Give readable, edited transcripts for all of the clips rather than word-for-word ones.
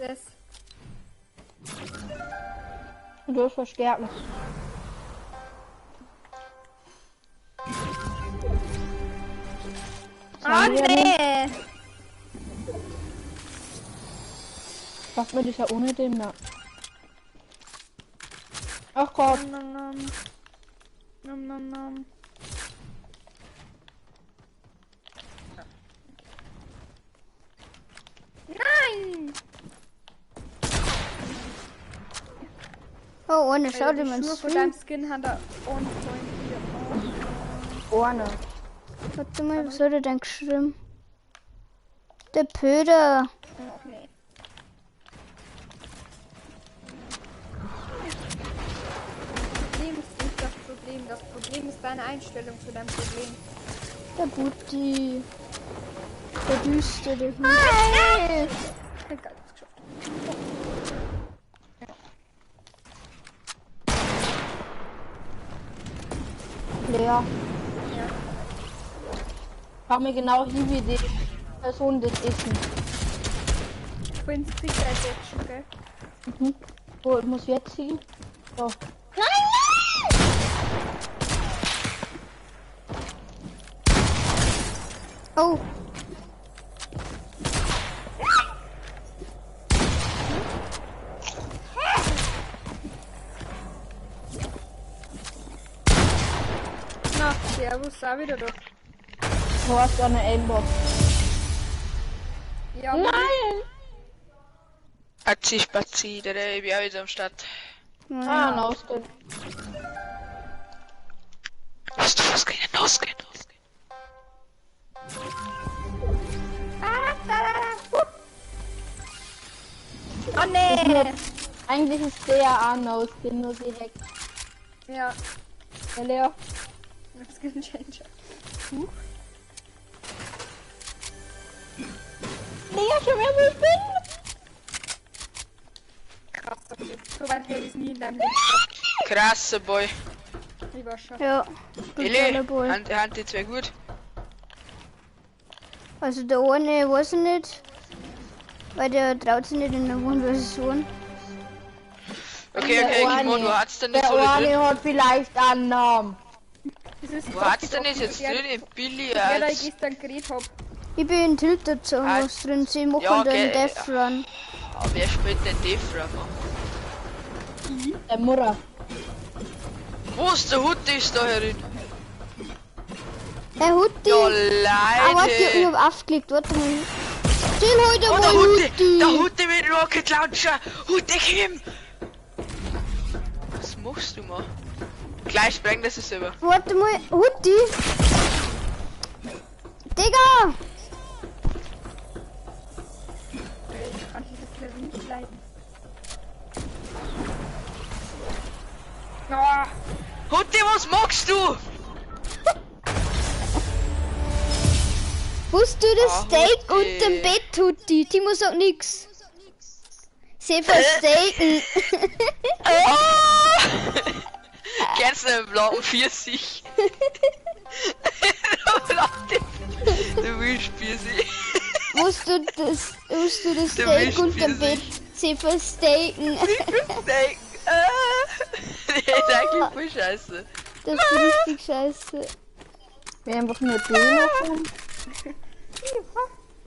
SS. Du hast verstärken. Oh nee! Schafft man das ja ohne dem, na. Ach Gott. Nom, nom. Nom, nom, nom. Nein! Oh, ohne, schau dir die mal Schuhe von deinem Skin hat er on point hier. Ohne. Warte mal, was hat er denn geschrieben? Der Pöder. Oh, nee. Das Problem ist nicht das Problem. Das Problem ist deine Einstellung zu deinem Problem. Der Guti. Der Düster, der Nein! Egal, hab's geschafft. Lea. Ja. Schau mir genau hier, wie die Person das ist. Quincy kriegt er jetzt schon, gell? Mhm. So, ich muss jetzt ziehen. So. Nein, nein! Oh. Na, servus, auch wieder doch. Du hast eine Aimbot. Ja, Nein! Atzi, Spazi, der ich bin auch wieder am Start. Ah, no skin. Was du was gehen, losgehen, losgehen. Oh nee! Eigentlich ist der auch no skin, nur sie hackt. Ja, Ja, Lea. Skin Changer. Lea, schon wieder wo ich bin? Krass, okay. So weit hätte ich es nie in deinem Leben geschafft. Krasser Boy. Lieber Schatz. Ja. Eli, Boy. haben die zwei gut? Also der eine weiß ich nicht. Weil der traut sich nicht in der One vs. One. Okay, okay, Kimon, wo hat's denn Der das alle eine drin? hat vielleicht einen Namen. Das ist Wo hat's denn das jetzt drin? Im Billy Der, da ich als... gestern geredet hab. Ich bin in Tilted Zone Ah, was drin. Sie machen ja, den okay. Death Run. Ah, wer spielt denn Defra, Mann? Der Murra. Wo ist der Hut ist da herin? Hey Hutti! Ja, Ah, warte, ich Leute! hab aufgelegt. Warte mal. Chill heute Oh, mal, der Hutte! Hutti! Der Hutte mit Rocket Launcher! Hutte, Kim! Was machst du, mal? Gleich sprengt das selber. Warte mal, Hutti! Digga! Ich kann dieses Level nicht leiden. Oh, Hutte, was machst du? Wusst du das Ah, Steak Hutti. unterm Bett, Hutti? Timo sagt nix. Sie verstecken. Oh! Kennst du den blauen Pfirsich? Du willst Pfirsich. Wusst du das, wusst du das Du Steak willst unterm Bett? Pfirsich. Sie verstecken. Steak. Nee, ist eigentlich voll scheiße. Das ist richtig scheiße. Wir einfach nur den machen.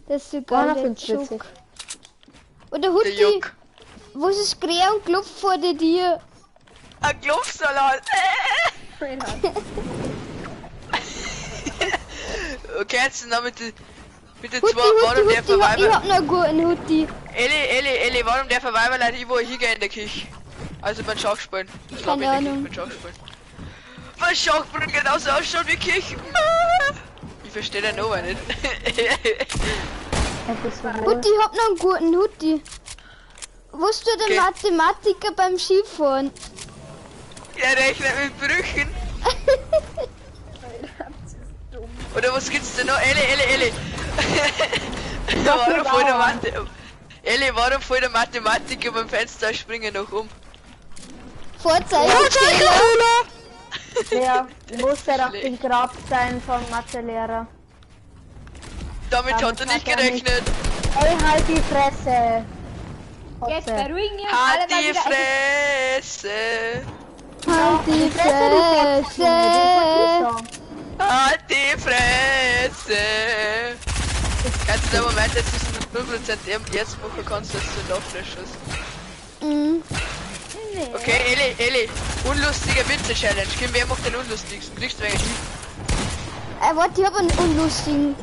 Das ist sogar Einer der find's witzig. Joke. Oder Der Hutti, Juck. was ist Krähe und klopft vor dir? Ein Klopfsalat. Alter. Kennst du noch mit den Hutti, zwei, Hutti, warum der Hutti, ich Verweiber... hab noch einen guten Hutti. Elli, Elli, Elli, warum der Verweiber Leute irgendwo hingehen in der Küche? Also beim Schachspielen. Ich glaub, in Keine der Küche Ahnung. beim Schachspielen. Weil Schachspielen genauso ausschaut wie Küche. Ich verstehe den Nummer nicht. Hutti, ich hab noch einen guten Hutti. Wusst du der Okay. Mathematiker beim Skifahren? Der rechnet mit Brüchen. Alter, das ist dumm. Oder was gibt's denn noch? Elli, Elli, Elli. Warum voll der Mathe... Elli, warum voll der Mathematiker beim Fenster springen noch um? Vorzeichenfehler. Der muss er auf dem Grabstein vom Mathelehrer. Damit hat er Damit nicht hat er nicht- gerechnet. Ey, halt die Fresse! Jetzt Fotze. beruhigen wir uns alle Halt mal die wieder. Fresse! Halt die Fresse! Halt die Fresse! Kannst du den Moment, jetzt ist nur 5% eben jetzt machen kannst, dass du Lachflash hast. Mhm. Okay, Eli, Eli, unlustige Witze-Challenge. Kim, wer macht den unlustigsten? Kriegst du eigentlich nicht? Warte, ich hab einen unlustigen.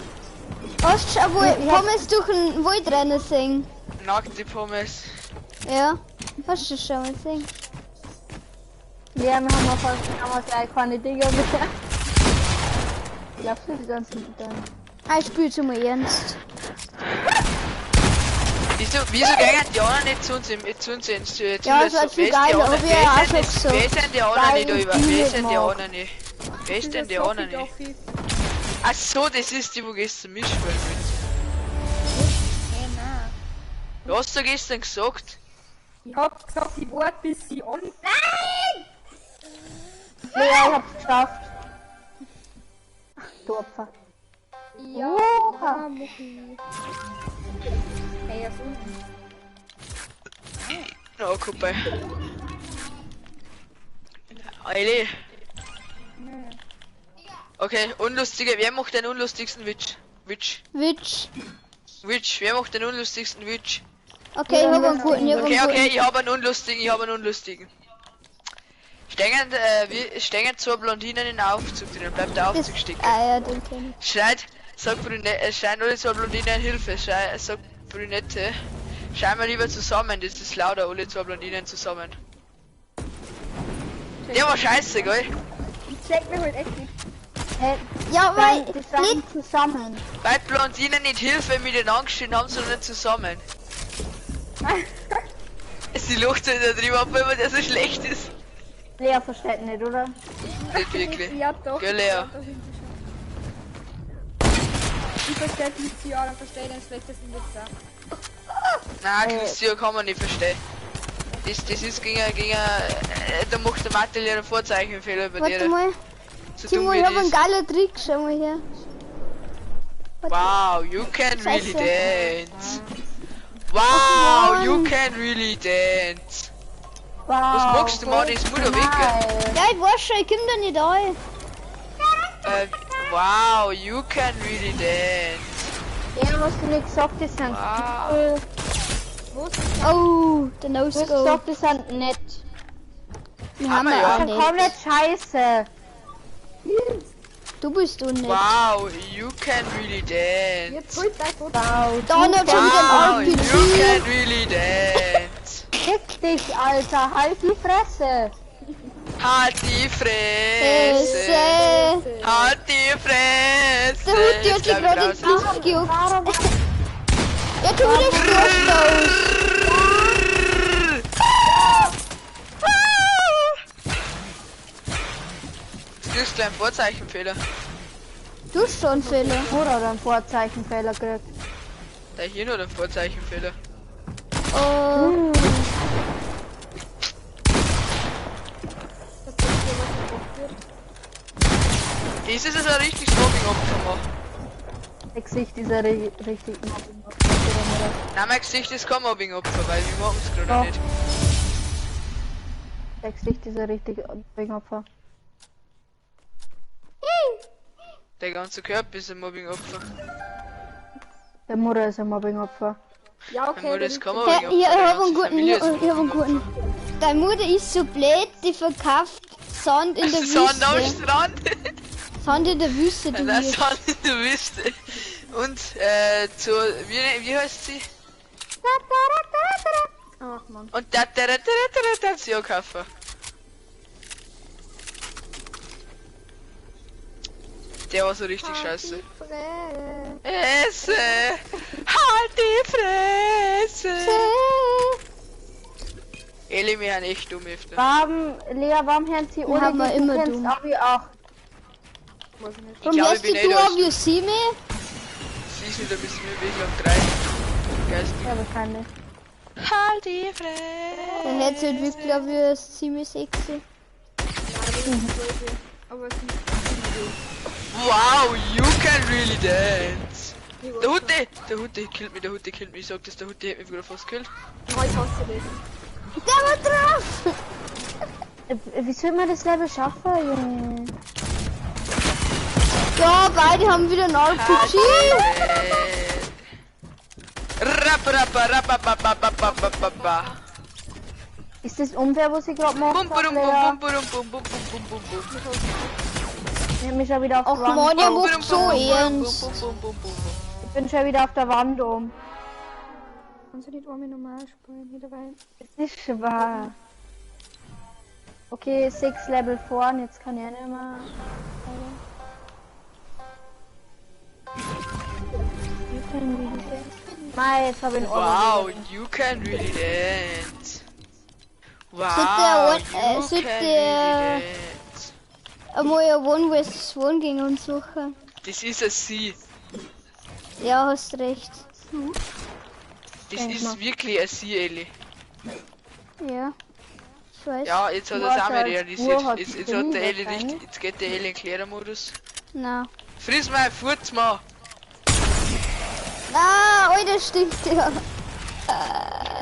Hast du schon wohl Pommes durch den Wald rennen sehen? Nackte Pommes. Ja. Hast du schon mal gesehen? Ja, wir haben wir fast haben wir gleich keine Dinger mehr. Glaubst du die ganzen dann? Ah, ich spiel's mal ernst. Wieso gehen die anderen nicht zu uns im, zu uns ins, zu, Ja, das war zu geil, hab ich ja auch schon gesagt. Wer sind die anderen Weil nicht da ich über? die Wer nicht sind die mag. anderen nicht? Wer ist denn die anderen nicht? Ach so, das ist die, wo gestern mitspielen mit. Hey, nein. Du hast du gestern gesagt? Ich hab gesagt, ich warte bis sie an. Ja, ich hab's geschafft. Du Opfer. Ja, Oha. Muchi. Hey, er ist unten. Na, guck mal. Eili. Okay, unlustige, wer macht den unlustigsten Witz? Witz. Witsch. Witz, wer macht den unlustigsten Witz? Okay, ich hab einen guten, ich hab Okay, einen okay, guten. ich hab einen unlustigen, ich hab einen unlustigen. Stängen, wir stängen zwei Blondinen in den Aufzug drin, bleibt der Das, Aufzug stecken. ah ja, den kenn ich. Schreit, sagt Brünette, schreien alle zwei Blondinen Hilfe, schrei, sagt Brünette. Schreien wir lieber zusammen, das ist lauter, alle zwei Blondinen zusammen. Der war scheiße, gell? Ich check mir halt echt nicht. Hä? Ja, weil, Die schreien nicht, zusammen. Weil Blondinen nicht Hilfe miteinander geschrien haben, sondern zusammen. Sie lacht sich da drüber ab, weil der so schlecht ist. Lea versteht nicht, oder? Nicht wirklich. Ja, doch. Gell, Lea? Doch, irgendwie schon. Ich verstehe nicht sie, ja, dann verstehe ich den schlechtesten Witz auch. Nein, Christian kann man nicht verstehen. Das ist gegen, da macht der Mathelehrer einen Vorzeichenfehler bei warte dir. mal. So Timo, dumm ich wie hab einen das. geilen Trick, schau mal her. Wow, you can really Scheiße. dance. Wow, Mann. you can really dance. Wow. Was magst du, Mann? Ist Mutter weg. Ja, ich weiß schon, ich komm da nicht rein. Wow, you can really dance. Ja, was du nicht gesagt hast, sind Wow. cool. Oh, der Du hast No-Scope. gesagt, die sind nett. Wir haben Aber ja ja. auch Dann komm nicht. nicht scheiße. Du bist unnett. Wow, you can really dance. Jetzt holt dein Foto. Wow. Da noch schon wieder Wow, ein you RPG. can really dance. Fick dich, Alter. Halt die Fresse. Halt die Fresse. Fresse. Halt die Fresse. Der Hutti hat Jetzt sich glaub ich gerade ins raus. Gesicht gejuckt. Warum? Ja, tu wieder Stoßstoß. Du kriegst gleich einen Vorzeichenfehler. Du hast schon Fehler. Bruder hat einen Vorzeichenfehler gekriegt. Da hier nur den Vorzeichenfehler. Oh, Das ist hier, was gekocht wird. Das ist also ein richtig Mobbing-Opfer machen. Dein Gesicht ist ja richtig Mobbing-Opfer. Nein, mein Gesicht ist kein Mobbing-Opfer, weil wir machen es gerade Doch. nicht. Dein Gesicht ist ja richtig Mobbing-Opfer. Der ganze Körper ist ein Mobbing-Opfer. Der Mutter ist ein Mobbing-Opfer. Ja, Mein okay. Mutter ist kein ja, Mobbing-Opfer. ich die hab ganze einen guten, Familie ich ist hab einen guten. Deine Mutter ist so blöd, die verkauft Sand in der Sand am Wüste. Strand. Sand in der Wüste, du Nein, Wirt. Sand in der Wüste. Und, zu, wie heißt sie? Ach man. Und da, sie auch kaufen. Der war so richtig scheiße. Fresse! Halt die Fresse! Eli, wir haben echt dumm öfter. Warum, Lea, warum hören sie ohne haben wir dich? immer Du kennst dumm. auch wie auch. Weiß ich nicht. Ich Warum glaube, hörst ich bin du eh du da. auf You See Me? Sie sind ein bisschen mehr wie ich 3. Geist. Ja, wahrscheinlich. Halt die Fresse! Dann hört sich halt wirklich auf You See Me sexy. Aber es ist nicht Wow, you can really dance! Der Hutte! Der Hutte killt mich, der Hutte killt mich. Ich sag das, der Hutte hat mich wieder fast gekillt. Ich hasse das. Der war drauf! Wie soll man das Level schaffen, Junge? Ja, beide haben wieder ein RPG. Ist das unfair, was ich gerade mache? Ich bin schon wieder auf der Ach Wand. man, ihr macht so ernst. Ich bin schon wieder auf der Wand um. Kannst du nicht einmal normal spielen? Hier dabei. Es ist schwer. Okay, 6 Level vorn, jetzt kann ich nicht mehr. Mei, jetzt habe ich einen Wow, you can really dance. Wow, you can really dance. Einmal ein One vs. One gegen uns suchen. Das ist ein Sie. Ja, hast recht. Das ist wirklich ein Sie, Elli. Ja. Ich weiß. Ja, jetzt hat er es auch mal realisiert. Jetzt hat der Elli richtig. Jetzt geht der Elli in Klärermodus. Na. Friss mal, furz mal! Ah, Alter, stinkt ja.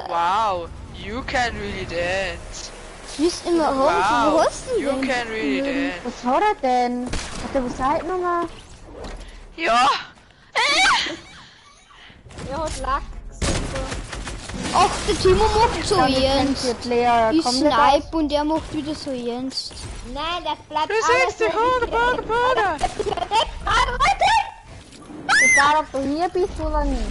Wow, you can really dance. Ich wüsste immer, wow, wo hast du you denn? Can really dance. Was hat er denn? Hat er was halt nochmal? Ja! Er hat Lack. Ach, der Timo macht so ernst. Lea, Ich snipe und er macht wieder so ernst. Nein, das bleibt Du siehst die Horde, Bode, Egal ob du hier bist oder nicht.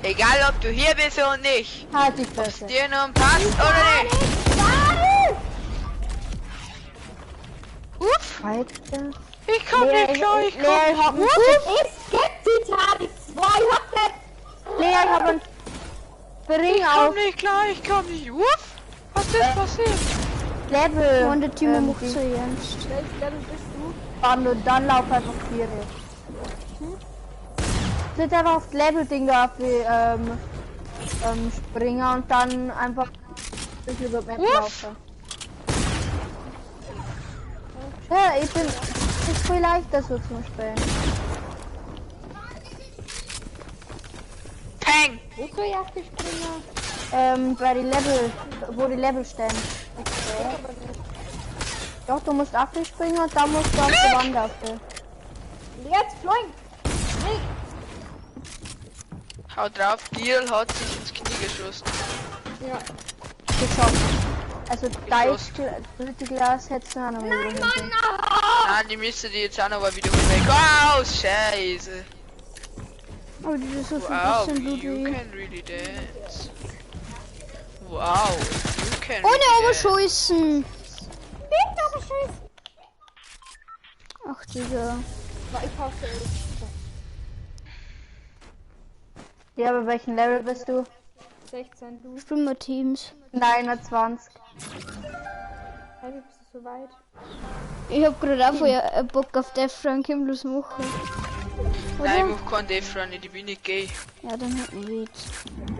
Egal ob du hier bist oder nicht. Halt die Fresse. Ob's dir nun passt oder nicht. Uff. Alter. Ich komm nicht klar, ich komm. Uff. Es gibt Titanic 2, hab nicht. Lea, ich hab einen Bring Ich komm nicht klar, ich komm nicht. Uff. Was ist passiert? Level. Und der Timo macht so ernst. Welches Level bist du? Und dann lauf einfach 4. Tritt einfach auf das Level-Ding da auf die Springer und dann einfach ein bisschen über die Map laufen. Ja, ich bin. Ist viel leichter so zum Spielen. Peng! Wo soll ich auf die Springer? Bei die Level, wo die Level stehen. Okay. Doch, du musst auf die springen und dann musst du auf die Wand auf. Jetzt floink! Hau drauf, Deal hat sich ins Knie geschossen. Ja. Geschossen. Also dritte Glas hättest du auch noch Nein, Mann, nein, die müsste die jetzt auch noch mal wieder weg. Oh, Scheiße. Oh, das ist so viel wow, bisschen Blut. You can really dance. Wow, you can Ohne really Oberscheißen. Nicht Oberscheißen. Ach, Digga. Ich hasse es. Ja, aber welchen Level bist du? 16, du. Ich bin mal Teams. 29. Hey, wie bist du so weit? Ich hab gerade auch voll Bock auf Death Run, können wir das machen. Oder? Nein, ich mach keinen Death Run, ich bin nicht gay. Ja, dann halt nicht.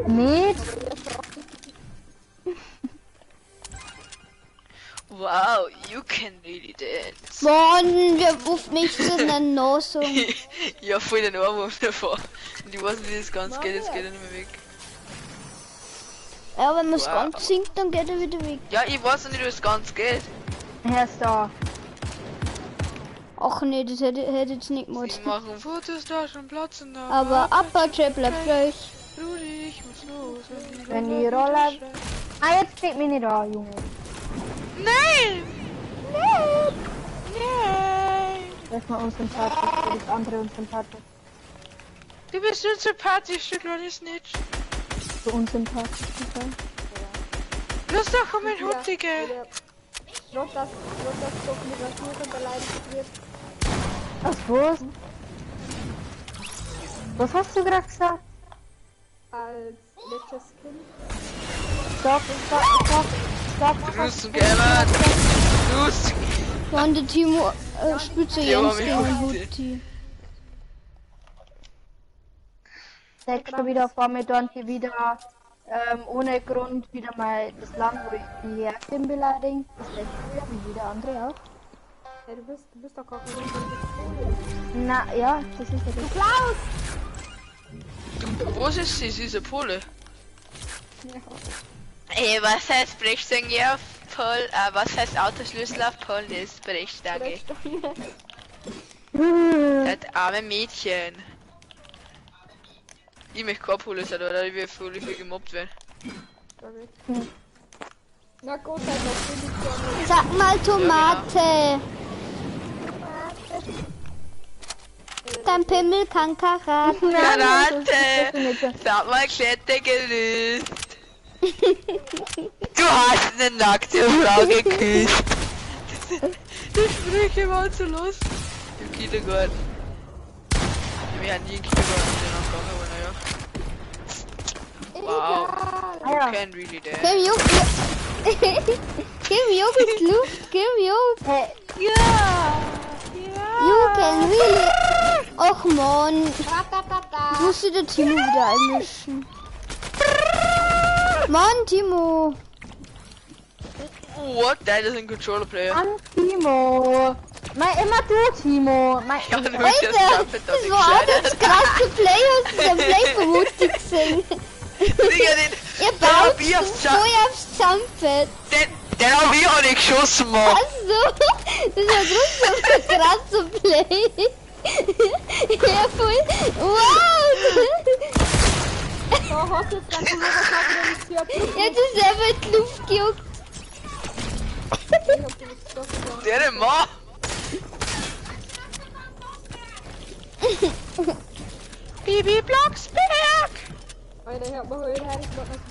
Nicht? Wow, you can really dance. Mann, wer ruft mich zu einer Nase? Ja, voll den Ohrwurm davor. Und ich weiß nicht, wie das ganz geht, jetzt geht er nicht mehr weg. Ja, wenn man es ganz singt, dann geht er wieder weg. Ja, ich weiß nicht, wie es ganz geht. Er ist da. Ach nee, das hätte jetzt nicht gemacht. Sie machen Fotos da schon platzen da. Aber Apache bleibt gleich. Rudi, ich muss los. Wenn die Roller... Ah, jetzt steht mir nicht da, Junge. Nein! Nein! Nein! Das ist mal unsympathisch, das andere unsympathisch. Du bist unsympathisch, du kleines Snitch. So unsympathisch. Okay. Lass doch um den Hut, Digga. Rottas doch mit Rasur beleidigt wird. Was, was? Was hast du gerade gesagt? Als letztes Kind. Stopp, stopp, stopp. Stopp. Russen Gamer. Russen. Mann, der Timo spielt so Ja, ernst aber gegen ich Hutti. Sechs schon wieder vor mir, dann hier wieder ohne Grund wieder mal das Land, wo ich hierher bin, beleidigen. Das letzte wieder, wie jeder andere auch. Ja, du bist doch gar kein Grund. Na ja, das ist ja das. Du Klaus! Du, was ist sie? Sie ist eine Pole. Ja. Ey, was heißt Brechstange auf Pol? Was heißt Autoschlüssel auf Polnisch? Brechstange. Das arme Mädchen. Ich möchte kein Pole sein, oder ich will voll viel gemobbt werden. Na Gott sei Dank, Sag mal Tomate. Dein Pimmel kann Karate. Karate! Sag mal, Klettergerüst. Du hast eine nackte Frau geküsst. Die Sprüche waren so los. Im Kindergarten. Wir hatten nie einen Kindergarten, der noch gegangen war, naja. Wow. You can really dance. Kim Joghurt Luft, Kim Joghurt. Hey. Ja. You can really. Och man. Ich musste den Timo wieder einmischen. Mann, Timo. What? That is a controller player. Mann, Timo. Mal immer du, Timo. Mal ja, Alter, das war auch das krasse Play, hast du den Play vermutet gesehen. Digga, den... Ihr baut voll aufs Jumppad. Den hab ich auch nicht geschossen, Mann. Ach so, das war trotzdem ein krasser Play. Ja, voll. Wow. Da hast du jetzt dein Pullover schon wieder nicht gehört. Jetzt ist selber in die Luft gejuckt. Der Mann. Bibi Blocksberg! Alter, ich hab mir heute noch so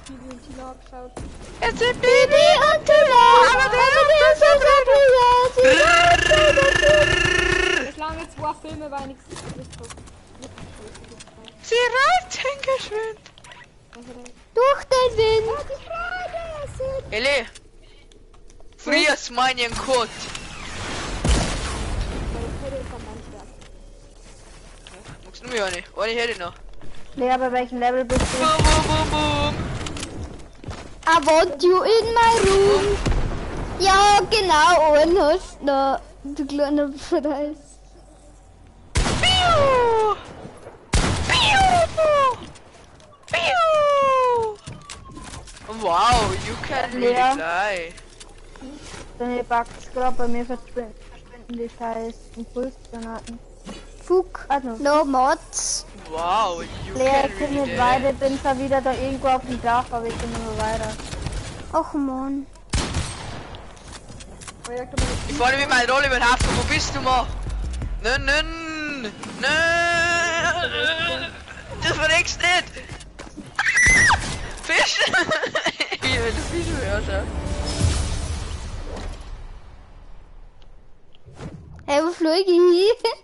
Bibi und Tina angeschaut. Es sind Bibi und Tina! Aber der ist so Es lange zwei Filme, weil ich nichts gewusst hab. Sie reiten geschwind! Durch den Wind! Ele! Friss meinen Kot! Magst du mir eine? Eine hätte ich noch. Lea, bei welchem Level bist du? Boom, boom, boom, boom. I want you in my room. Ja, genau, einen hast du noch. Du kleiner Preis. Piu! Piu! Piu! Wow, you can really fly. Deine Bugs gerade bei mir verschwinden die scheiß Impulsgranaten. Fuck, no mods. Wow, you Lea, can ich bin really nicht weiter, bin zwar wieder da irgendwo auf dem Dach, aber ich bin immer weiter. Och man. Ich fahre mit meiner Rolle über den Hafen, wo bist du, Mann? Nein, nein, nein, das verreckst nicht! Fisch! Ich will den Fisch hören. Hey, wo fliege ich hin?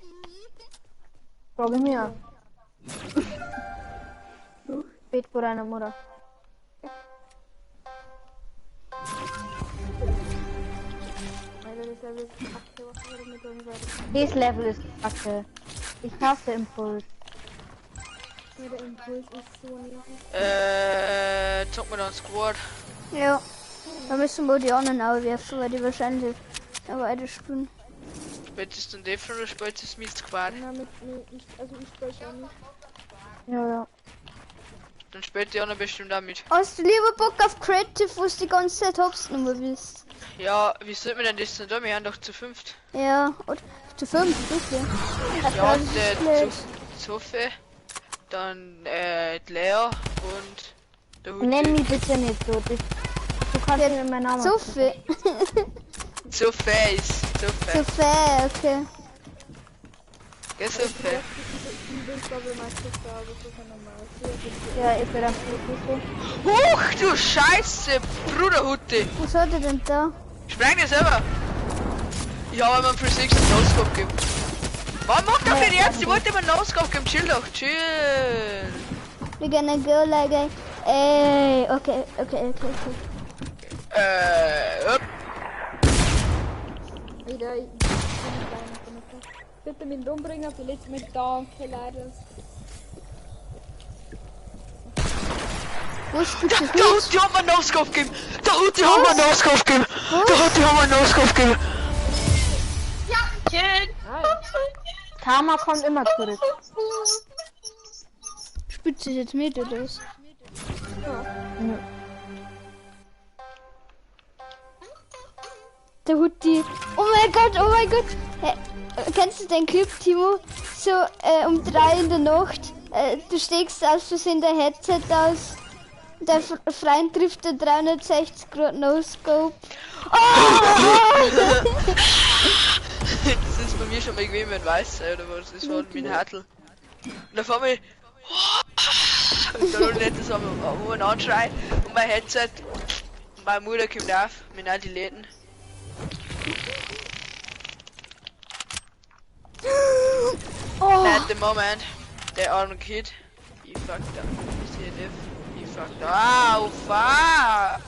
Frage mir. Bet vor deiner Mutter. Das Level ist kacke. Ich hasse Impuls. Der Impuls ist so nervig. Zock mal dann Squad. Ja. Da müssen wir die anderen auch werfen, weil die wahrscheinlich weiter spielen. Spielst du den Defner oder spielst du mit Squad? Nein, also ich spiele schon nicht. Ja, ja. Dann spielt die anderen bestimmt auch mit. Hast du lieber Bock auf Creative, wo du die ganze Zeit hops nur bist? Ja, wie sollte man denn das denn da? Wir haben doch zu fünft. Ja, oder zu fünft, bitte. Ja, der Zofe, dann die Lea und der Hutti. Nenn mich bitte nicht so. Du kannst mir meinen Namen. Zofe. Zofe ist. Zofe. Zofe, okay. Geh Zofe. Ja, ich bin am Huch, du Scheiße, Bruder Hutti. Was hat er denn da? Spreng dir selber. Ich habe ihm einen 360 No-Scope gegeben. Warum macht er denn jetzt? Ich wollte ihm einen No-Scope geben. Chill doch, chill. We're gonna go like a... Ey, okay. Upp. Wieder, ich bin bitte mich umbringen, vielleicht mit Danke, leider. Wo ist bitte Der Hutti hat mir einen No-Scope gegeben! Der Hutti hat mir einen No-Scope gegeben! Der Hutti hat mir einen No-Scope gegeben! Ja, Karma kommt immer zurück. Spielst du jetzt mit oder was? Ja. Der Hutti. Oh mein Gott, oh mein Gott. Hä, kennst du den Clip, Timo? So um 3 in der Nacht. Du steckst aus Versehen dein Headset aus. Dein Freund trifft der 360 Grad No-Scope. Oh! Das ist bei mir schon mal gewesen, wenn weiß oder was das war mit Hartl. Und auf einmal. Und dann nicht das einmal anschreien und mein Headset. Und meine Mutter kommt auf mit all die Läden. Oh. At the moment, the arm kid, he fucked up. CNF, he fucked up. Oh, fuck!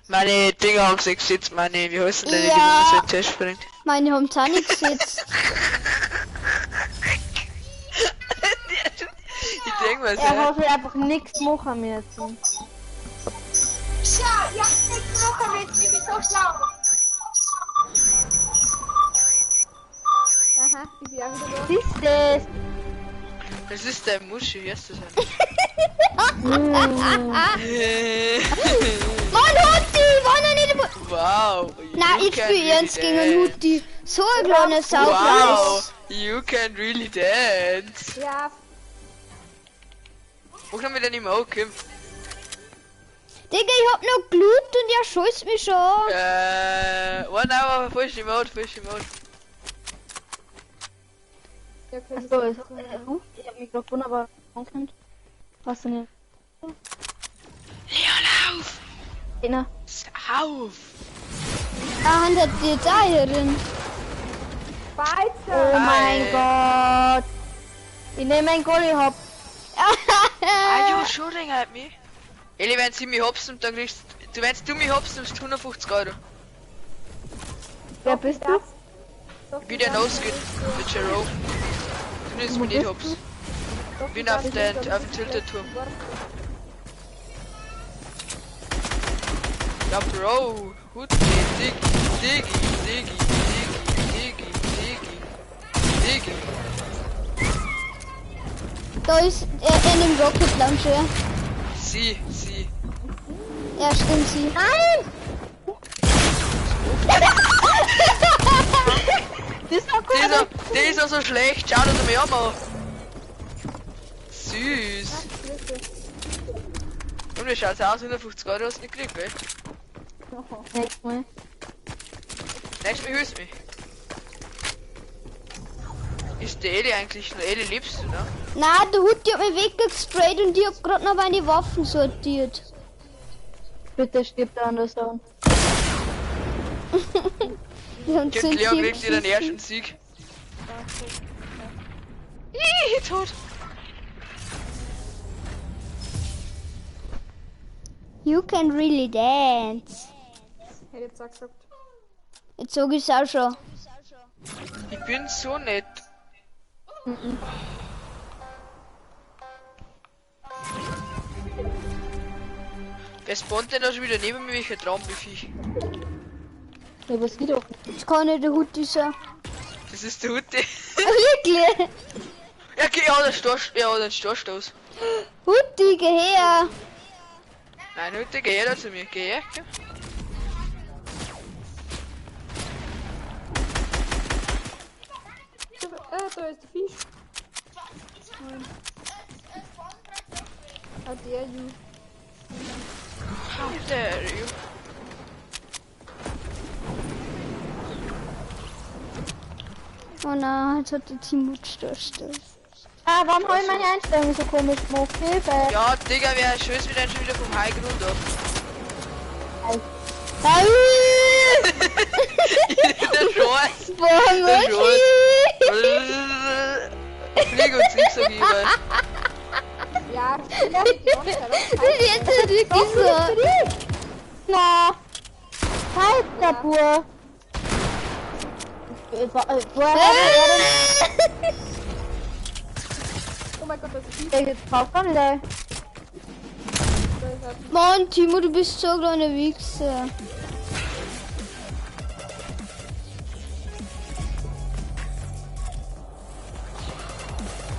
Meine Dinger haben sich gesetzt, meine, wie heißen denn die, die man so in den Tisch bringt? Meine haben es auch nicht gesetzt. Ich denk mal so. Er hat halt einfach nichts machen müssen. Ja, ich hab nichts machen müssen, ich bin so schlau. Aha, ich bin auch wieder da. Was ist das? Das ist der Muschi, wie heißt das denn? Mann, Hutti, war noch nicht. Wow. Nein, you ich can spiele really ernst gegen einen dance. Hutti. So ein kleiner Wow, Saufreis. you can really dance. Ja, Wo kann mir denn immer auch kommen? Digga, ich hab noch Glut und er scheißt mich schon an. 1 hour, push Emote, push Emote. ja, okay. Achso, ich hab Mikrofon, aber ankommt. Hast du nicht? Leo, lauf! Einer. Auf! Ah, hat die jetzt auch hier drin. Weiter! Oh mein Gott. Ich nehme einen Goalie hopp. Are you shooting at me? Eli, wenn sie mich hops nimmt, dann kriegst du, wenn du mich hops nimmst, 150 Euro. Wer bist du? Ich bin der No-Skin mit Jerome. Du nimmst mich nicht hops. Ich bin auf den Tilted-Turm. Ja, Bro. Hutti, Diggi, Diggi, Diggi, Diggi, Diggi, Diggi, Diggi. Da ist er in dem Rocket Launcher. Sie, sie. Ja, stimmt sie. Nein! Das war gut. Der ist auch so schlecht. Schau, dass er mich auch mal. Süß. Und wie schaut's aus? 150 Euro hast du nicht gekriegt, gell? Nächstes Mal. Nächstes Mal hörst du mich. Ist der Eli eigentlich noch? Eli lebst du, ne? Na, der Hutti hat mich weggesprayt und ich hab grad noch meine Waffen sortiert. Bitte stirb der Anderson. Wir haben Kind Leon kriegt dir den ersten Sieg. Ih, tot. You can really dance. Hätte jetzt auch gesagt. Jetzt sag ich's auch schon. Ich bin so nett. Wer spawnt denn da schon wieder neben mir, welcher Traumviech? Ja, was geht doch? Das kann nicht der Hutti sein. Das ist der Hutti. Wirklich? Ja, okay, ja, der Stoßstoß. Hutti, geh her. Nein, Hutti, geh her da zu mir. Geh her, komm. Da ist der Fisch. How dare you? How dare you? Oh nein, jetzt hat der Timo Stoßstoß. Ah, warum habe ich meine Einstellung so komisch gemacht? Hilfe! Ja, Digga, wer schößt mir denn schon wieder vom High Grund ab? Au! Der Scheiß! Boah, Der Muschi! Scheiß! Flieg und Sieg, sag ich mal. Ja, ja, die Das ist jetzt wirklich so. Na! Halt, der Bur! Woher hat er denn Oh mein Gott, das ist Fisch. Der jetzt drauf kann, oder? Da ist ein Mann, Timo, du bist so ein kleiner Wichser.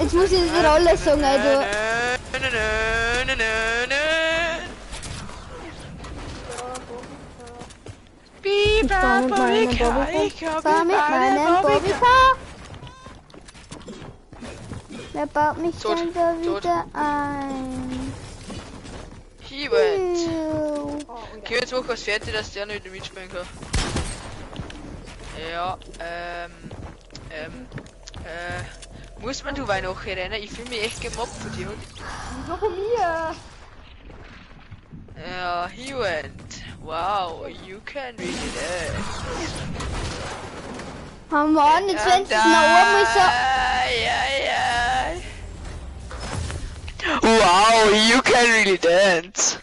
Jetzt muss ich die Rolle sagen, Alter. Ich fahr mit meinem Bobbycar. Fahr mit meinem Bobbycar. Wer baut mich Tot, denn da tot. wieder ein? He went. Piu. Okay, jetzt mach was fertig, dass der nicht mitspielen kann. Ja, muss man du Weihnachten rennen? Ich fühle mich echt gemobbt von dir. Wieso von mir? Ja, he went. Wow, you can really dance. Oh Mann, jetzt wenn es noch einmal so. Ja, ja. Wow, you can really dance.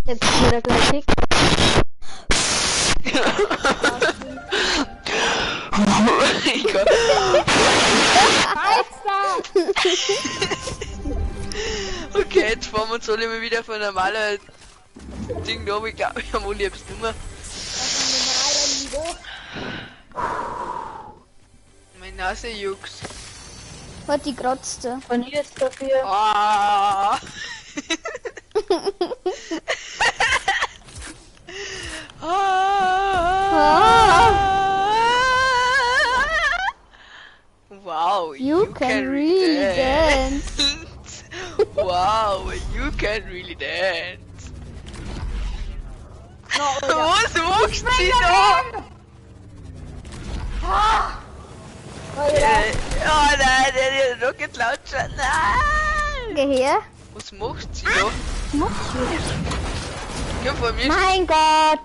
Jetzt ist wieder gleich dick. Ich kann- Okay, jetzt fahren wir uns alle mal wieder von normaler Ding da, aber ich glaube, wir haben alle etwas Nummer. Meine Nase juckt. Warte, die kratzte. Von hier ist dafür. Ah. Ah. Wow, You can really dance. Wow, you can really dance. Was machst du da? Oh nein, der Rocket Launcher, nein! Geh her. Was macht sie da? Geh vor mir. Mein Gott!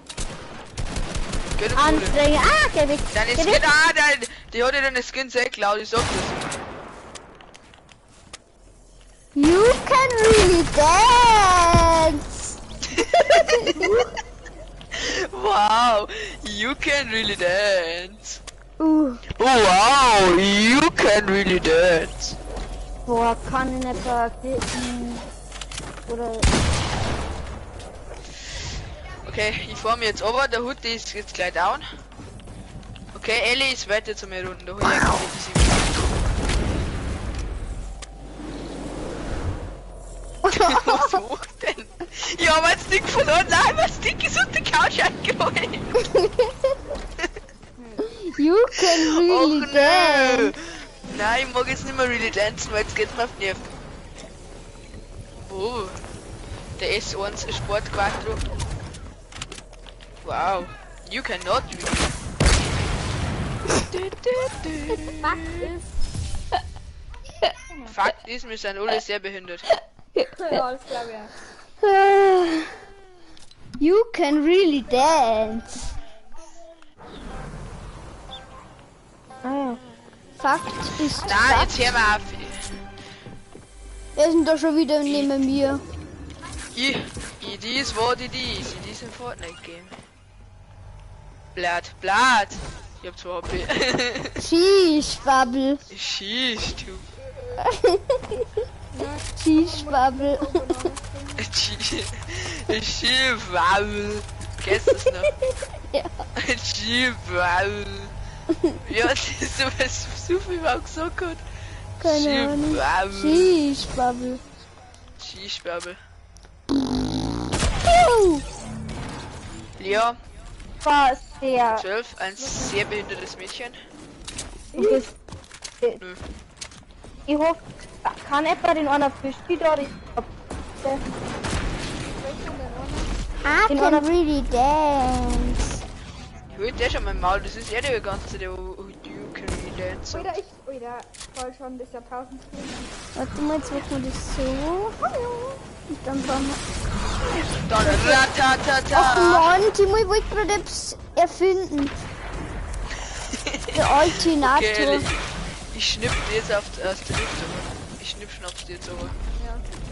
Geh doch vor mir. Anstrengend. Ah, geh weg. Deine Geh Skin, weg. ah, nein, die hat ja deine Skin sehr geklaut, ich sag das. You can really dance. Wow, you can really dance. Uh. Wow, you can really dance. Boah, kann ich nicht da klicken. Oder. Okay, ich fahr mir jetzt over, der Hut ist jetzt gleich down. Okay, Ellie ist weiter zu mir unten, da hol ich eigentlich die Was macht denn? Ja, mein Stick verloren, nein, mein Stick ist unter der Couch eingerollt. You can really Och nö. dance. Nein, ich mag jetzt nicht mehr really dancen, weil jetzt geht's mir auf die Nerven. Oh, der S1 Sport Quattro. Wow, you cannot really. Fakt ist. Fakt ist, wir sind alle sehr behindert. Ja, das glaube ich. You can really dance. Ah ja. Fakt ist Nein, Fakt. jetzt hör mal auf. Wer ist denn da schon wieder neben mir? It is what it is. It is a Fortnite game. Blatt, Blatt. Ich hab 2 HP. Sheesh, Bubble. Sheesh, du. Sheesh, Bubble. Schiefwabbel. Kennst du das noch? Ja. Schiefwabbel. Ja, das ist so, was so viel mal gesagt hat. Keine Ahnung. Schiefwabbel. Sheesh, Bubble. Schiefwabbel. Puh. Lea, War sehr. 12, ein sehr behindertes Mädchen. Du bist. Nö. Ich hoffe, kann etwa den einer Fisch da? Ich hab. I Den can einer- really dance. Ich hol der schon mein Maul, das ist er der ganze Zeit, der wo you can really dance. Oder ich. Oder voll schon, das ist ja 1000 Skins. Warte mal, jetzt machen wir das so. Und dann fahren wir. Dann ratatata. Ach Mann, Timo, ich wollte gerade etwas erfinden. Der Altinator. Okay, ich schnipp dir jetzt auf, aus der Luft. aber. Ich schnipp schnapp's dir jetzt aber.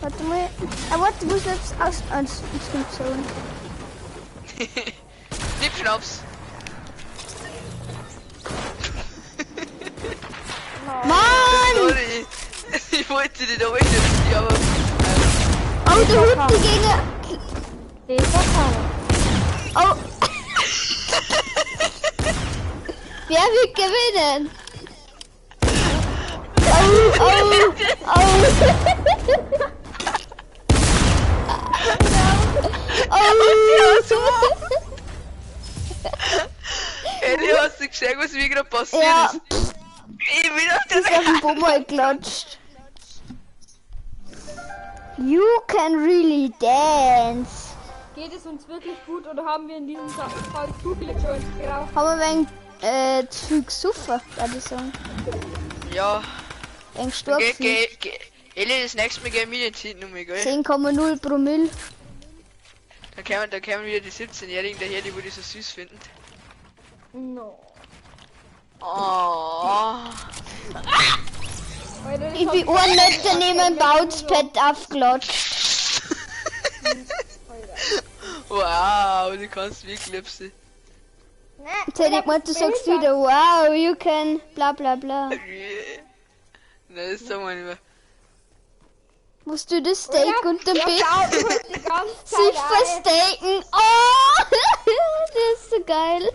Warte mal. Ah, warte, ich muss jetzt aus. Ah, das kommt so. Schnipp schnaps. Mann! Sorry. Ich wollte dich da nicht, aber. Oh, der Hut, die gegen. Oh. Wer wird gewinnen? Oh, Au, au, au. Elli, hast du gesehen, was mir gerade passiert Ja, ist? Ich bin auf ist der auf den Bummel geklatscht. You can really dance. Geht es uns wirklich gut oder haben wir in diesem Fall zu viele Joints geraucht? Haben wir wegen zu viel gesoffen, würde ich sagen. Ja, Wegen stark geh, viel. geh, geh. Elli, das nächste Mal gehen wir nicht hinten um, gell? 10,0 Promille. Da kämen wieder die 17-Jährigen daher, die wo die so süß finden. No. Oh. Alter, das Ich hab bin 1 Meter neben dem Bouncepad aufgeklatscht. Wow, du kannst wirklich lieb. Jetzt hätte ich gemeint, du sagst wieder, wow, you can bla bla bla. Nein, das sagen wir nicht mehr. Musst du das Steak unterm Ja, Bett schau, du holst die ganze sich Zeit ein. verstecken? Oh, das ist so geil.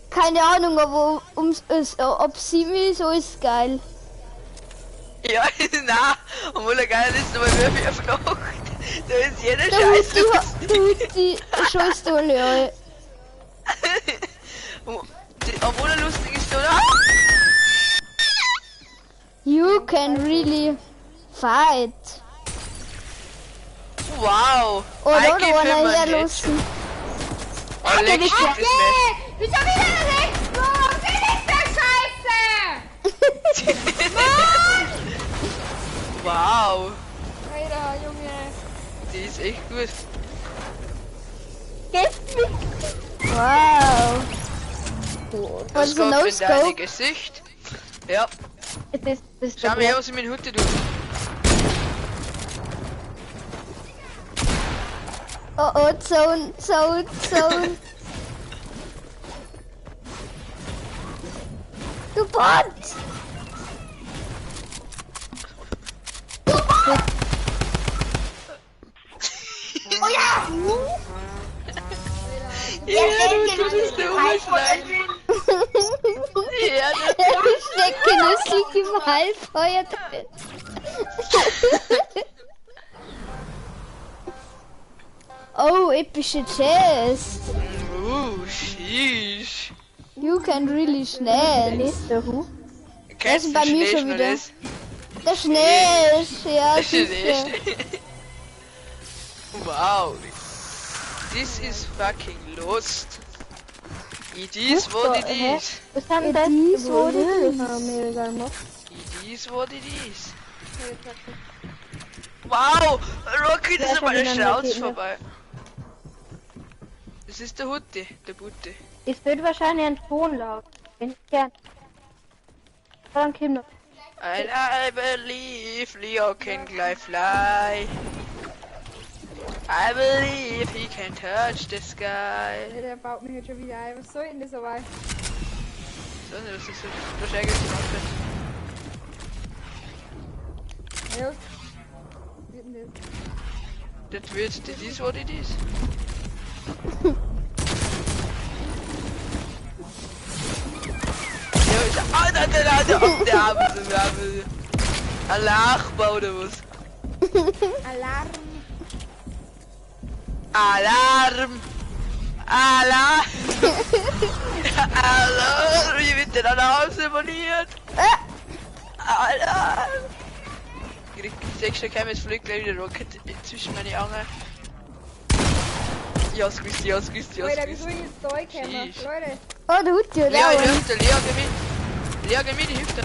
Keine Ahnung, aber ob sie mich so ist geil. Ja, nein, obwohl er geil ist, aber wir verflucht. Da ist jeder Da Scheiß tut die Scheiße alle. Obwohl er lustig ist, oder? You can really fight. Wow. Oh, da I give einer him a hier head. los. Oh, leck mich, das Yeah, wieso wieder rechts? Was ist das Scheiße? Smash. Wow, Alter, Junge. die ist echt gut. Wow. Das Was ist ein kommt in dein No-Scope? Gesicht. Ja, Das ist schau mal her, was ich mit dem Hut tue. Oh oh, Zone, Zone, Zone. Du Bot! Ja, du bist der Urschleim. Ja, du Steckt genüsslich im Heilfeuer drin. Oh, epische Chest. Sheesh. You can really schnell. Nächste Hu. Kennst ist bei du mir Schnee schon wieder. das? Der Schnee ist, ja, sicher. Wow. This is fucking lost. It is what it is. Was haben It das? is what it is. It is what it is. Wow! Rocky, das ist Ja, an meiner schon wieder Schnauze Raketen. vorbei. Das ist der Hutti, der Butte. Es wird wahrscheinlich ein Ton laut. Wenn ich gern. Dann kommt noch. And I believe Leo can gleich fly. I believe he can touch the sky. Der baut mich jetzt schon wieder ein. Was soll denn das aber? So, das ist so wahrscheinlich die Waffe. Ja. Was wird denn das? Das wird, das is what it is. Ja, ist, Alter, Alter, Alter, auf der Arme, der Arme. Ein Lachbau oder was? Alarm. Alarm! Alarm! Alarm! Wie wird der da nach Hause moniert? Alarm! Ich krieg schon kein, jetzt fliegt gleich wieder Rocket zwischen meine Augen. Ich hab's gewusst, ich hab's gewusst, ich hab's Alter, wie gewusst. soll ich jetzt da reinkommen? Sheesh. Leute. Oh, der Hutti, oder? Leo, die Hüfte, Leo, geh mit. Leo, geh mit, die Hüfte.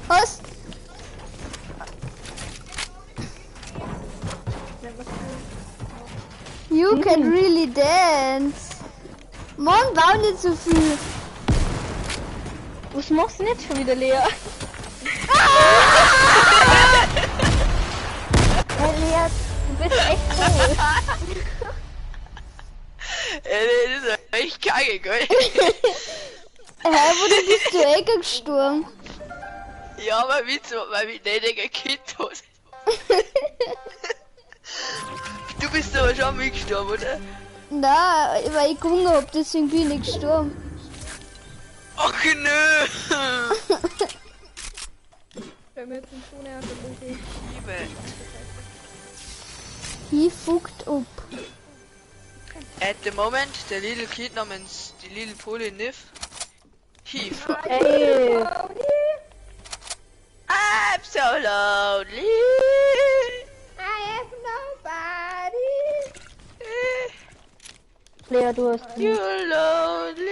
Was? You can really dance. Mann, bau nicht so viel. Was machst du denn jetzt schon wieder, Lea? Hey, Lea, du bist echt cool. Ey, das ist echt kacke, gell? Hä, wo du bist du eh gestorben? Ja, mein Witz, weil mich nicht gekillt hat. Du bist aber aber schon mitgestorben, oder? Nein, weil ich gewonnen hab, deswegen bin ich nicht gestorben. Ach nö! Wenn wir jetzt in Zone und dann muss ich. He fucked up. At the moment, the little kid namens die little Poli Niff. He Ey, I'm so lonely. I have nobody. Lea, du hast You're lonely.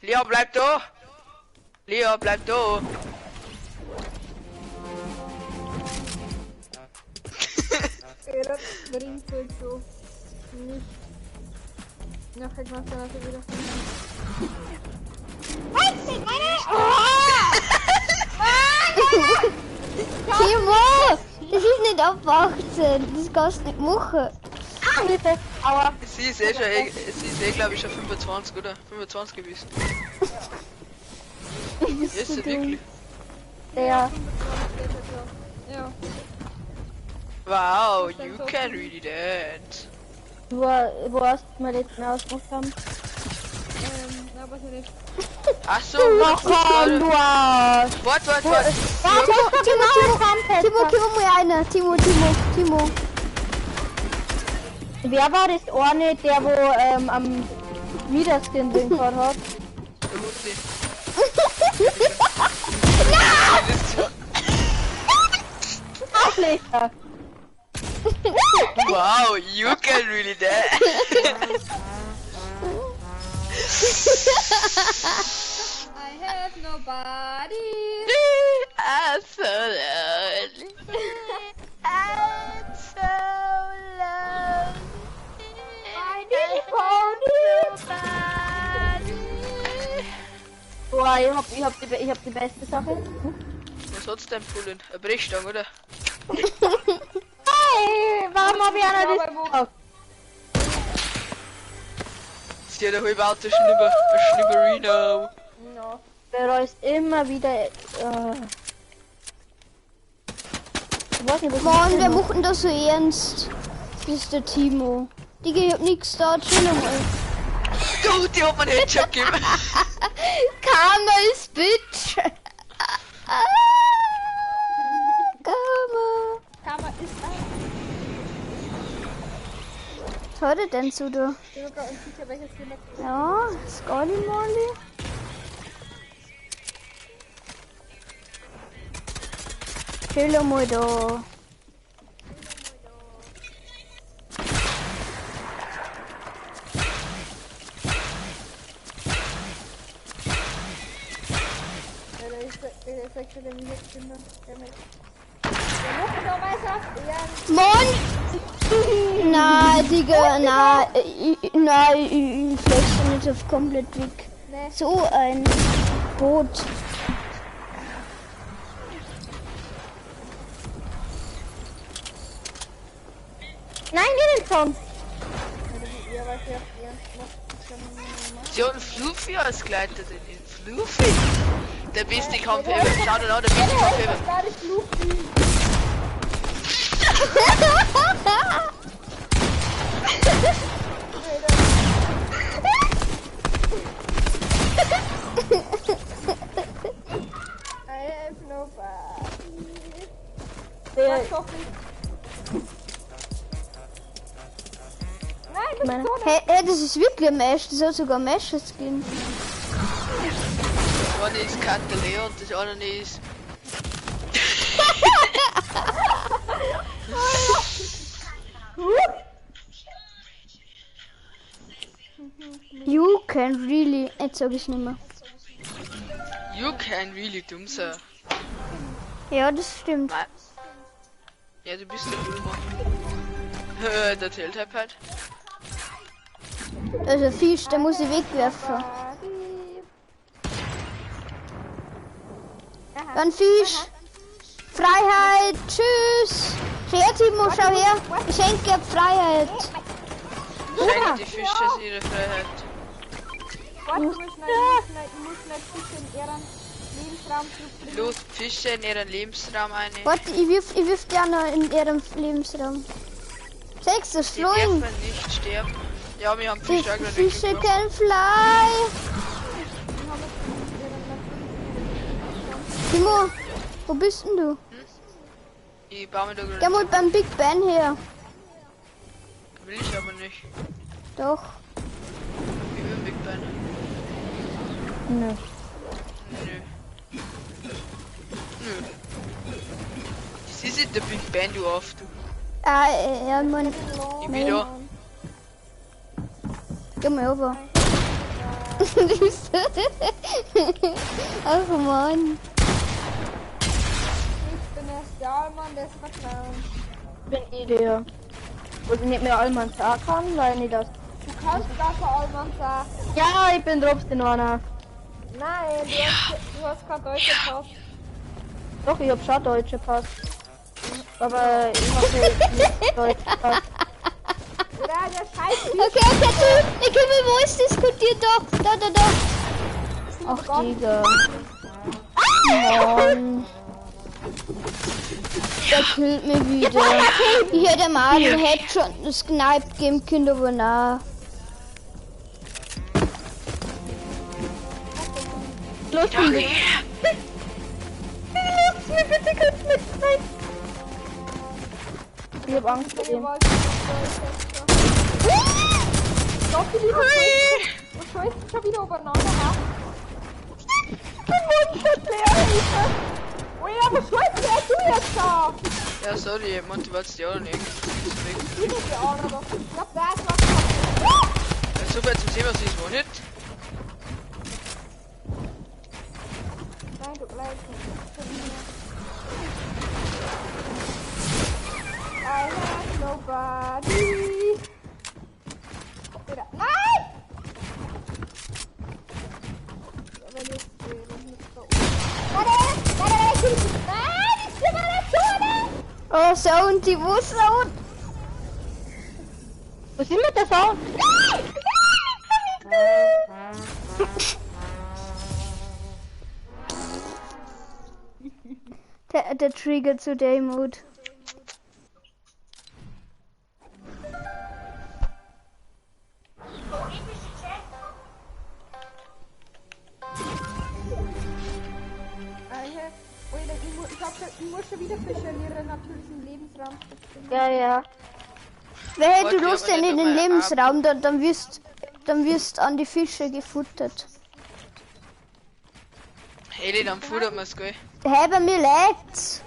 Leo, bleib da. Leo, bleib da. Das bringt so nicht. Nachher gemacht, dann hat er wieder. Timo! Das ist nicht ab 18. Das kannst du nicht machen. Hilfe. Aua. Sie ist eh schon, sie ist eh, glaube ich, schon 25, oder? 25 gewesen. Ist sie wirklich? Lea, Ja. Wow, you can really dance. wo hast du mir letzten Mal ausgemacht haben? Na, weiß ich nicht. Ach so, Ach komm, du Arsch. Warte, warte, warte. Timo, Timo, Timo, Timo, gib mir mal einer. Timo, Timo, Timo. Wer war das eine, der wo am Wiederskin drin gefahren hat? Der Luzi. Arschlöcher. Wow, you can really dance. I have nobody. I'm so lonely. I'm so lonely. I need nobody. Boah, ich hab die beste Sache. Was hat's denn, Pullen? Eine Brechstange, oder? Hey, warum hab ich einer das gesagt? Sie hat ein halber Auto Schnibber, ein Schnibberino. No. Bereust immer wieder. Ich weiß nicht, was Mann, wer macht denn das so ernst? Das ist der Timo. Digga, ich hab nix da, chill mal. Du, die hat mir einen Headshot gegeben. Karma ist Bitch. Karma. Karma ist ein. Was hat er denn so da? Ich bin mir gerade unsicher, welches Skin das ist. Ja, Scotty Molly. Chill mal da. Ja, der ist der Wiederskin. Der mit. Der macht doch mal so. Ja. Mann! Nein, Digga, nein, ich flex nicht auf komplett weg. Nee. So ein Boot. Nein, geh nicht schon. Ja, weil sie auf ernst macht. Sie hat einen Fluffy als Gleiter, den Fluffy. Der beste Kampf ever. Schau dir an, der beste Kampf ever. Gar nicht Fluffy. I have nobody. Der, Nein, das Meine- ist so Hey, hey, das ist wirklich ein Mesh, das hat sogar Mesh-Skin. Das eine ist Cantaleo und das andere ist. You can really. Jetzt sag ich's nicht mehr. You can really dumm sein. Ja, das stimmt. Ja, du bist der Dummer. Der Telltale halt. Also Fisch, der muss ich wegwerfen. Dann Fisch. Freiheit. Tschüss. Schau her, Timo, schau her. Ich schenke dir Freiheit. Schenken die Fische ihre Freiheit. Warte, ich muss schnell Fische in ihren Lebensraum zurückbringen. Los, Fische in ihren Lebensraum ein. Warte, ich wirf dir noch in ihrem Lebensraum. Sechs ist Die fliegen. dürfen nicht sterben. Ja, wir haben Die Fische auch gerade Fische weggebracht. can fly. Timo, wo bist denn du? Ich baue mir da Geh gerade. mal beim Big Ben her. Will ich aber nicht. Doch. Ich will Big Ben. Nö. Nö. Nö. Das ist nicht der Big Ben, du auf, du. Ah, ja, man. Ich bin da. Geh mal rüber. Ach man. Ich bin der Stahlmann des Vertrauens. Ich bin eh der. Wo ich nicht mehr Allmann sagen kann, weil ich nicht das. Du kannst gar kein Allmann sagen. Ja, ich bin trotzdem einer. Nein, du hast keinen deutschen Pass. Doch, ich hab schon deutsche Pass. Aber ich hab nicht deutschen Pass. Oder der Scheiß Okay, okay, du, ich kann mit Voice diskutieren, da, da, da, da. Ach, Digga. Mann. Der killt mich wieder. Ich hätte dem einen Headshot das Kneip geben können, aber na. Los, Danke. Lass mir bitte kurz mit rein. Ich hab Angst vor dem. Doch, die liebe Was scheißt schon wieder übereinander, ha? Ich bin One-Shot leer, Hilfe. Oh ja, was scheißt denn du jetzt da? Ja, sorry, Motivation irgendwie. Ich bin die auch noch. Ich glaub, da ist was. So viel zum Thema, was ist wohl nicht. Nein, du bleibst nicht. I have nobody. Wieder. Nein! Ja, wenn jetzt, wenn jetzt da oben. Nein, nein, nein, nein, nein, nein, ich bin mal nicht zu, nein! Oh, Sound, die wo Sound? Was ist mit der Sound? Nein! Nein! Der Trigger zu der Emote. Ich muss schon wieder Fische in ihren natürlichen Lebensraum schützen. Ja, ja. Wer Wollte du ich lust aber denn in nicht den einmal Lebensraum, dann wirst an die Fische gefuttert. Hey, dann futtert man's, gell? Hey, bei mir lagt's.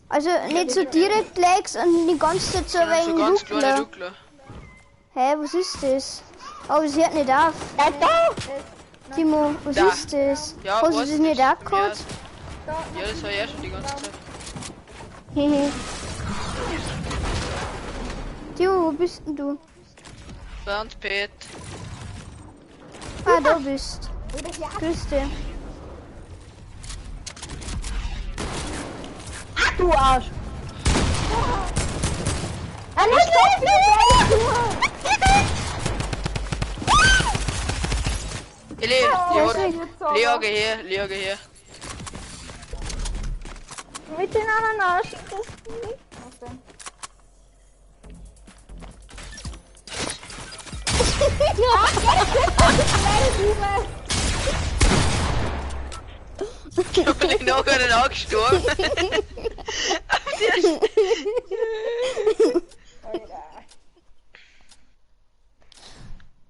Also nicht so direkt lag's und die ganze Zeit so ein So wenig ganz kleine Ruckler. Ruckler. Hä, was ist das? Oh, es hört nicht auf. Ja, da! Timo, was Da. ist das? Ja, Hast du weiß das nicht auch gehabt? Ja, das war ja schon die ganze Zeit. Hehe. Timo, wo bist denn du? Bernd, Pet. Ah, da bist. Grüß dich. Ach, du Arsch! Ah, nein, nein, nein, Eli, Leo, geh her, Leo, geh her. nein. Mit den Ananas. Was denn? Ich bin noch gar nicht angestorben.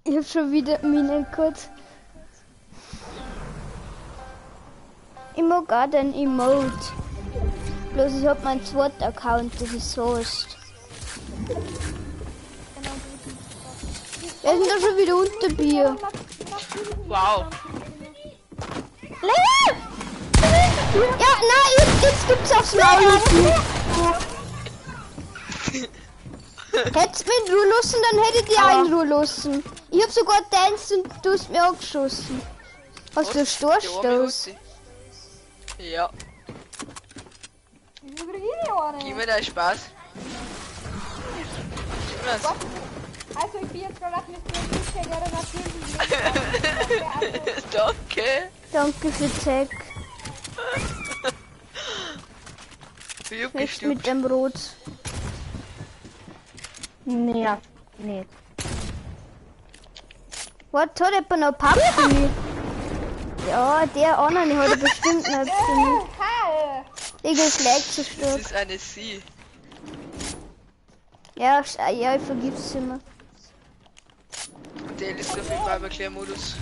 Ich hab schon wieder Minen gehabt. Ich mag auch den Emote. Bloß ich hab meinen zweiten Account, das ist so ist. Wer ist denn da schon wieder unter Bier? Wow. Lea! Ja, nein, jetzt gibt's aufs Maul. Hättest mich in Ruhe lassen, dann hätte ich dich auch in Ruhe lassen. Ich hab sogar getanzt und du hast mich angeschossen. Hast du einen Stoßstoß? Ja, Wieso krieg ich nicht eine? gib mir deinen Spaß. Gib mir's. Also ich bin jetzt gerade auf Mr. Fische in ihrer natürlichen Lebensraum. Danke. Danke für Tag. Ich hab Nicht mit gestuckt. dem Brot. Nee, nee. Was hat jemand noch Papp für mich? Ja, der andere hat bestimmt noch etwas für mich. Hi! Digga, es lag so Das stark. ist eine Sie. Ja, ja, ich vergib's immer. Und der ist auf jeden Fall im Erklärmodus.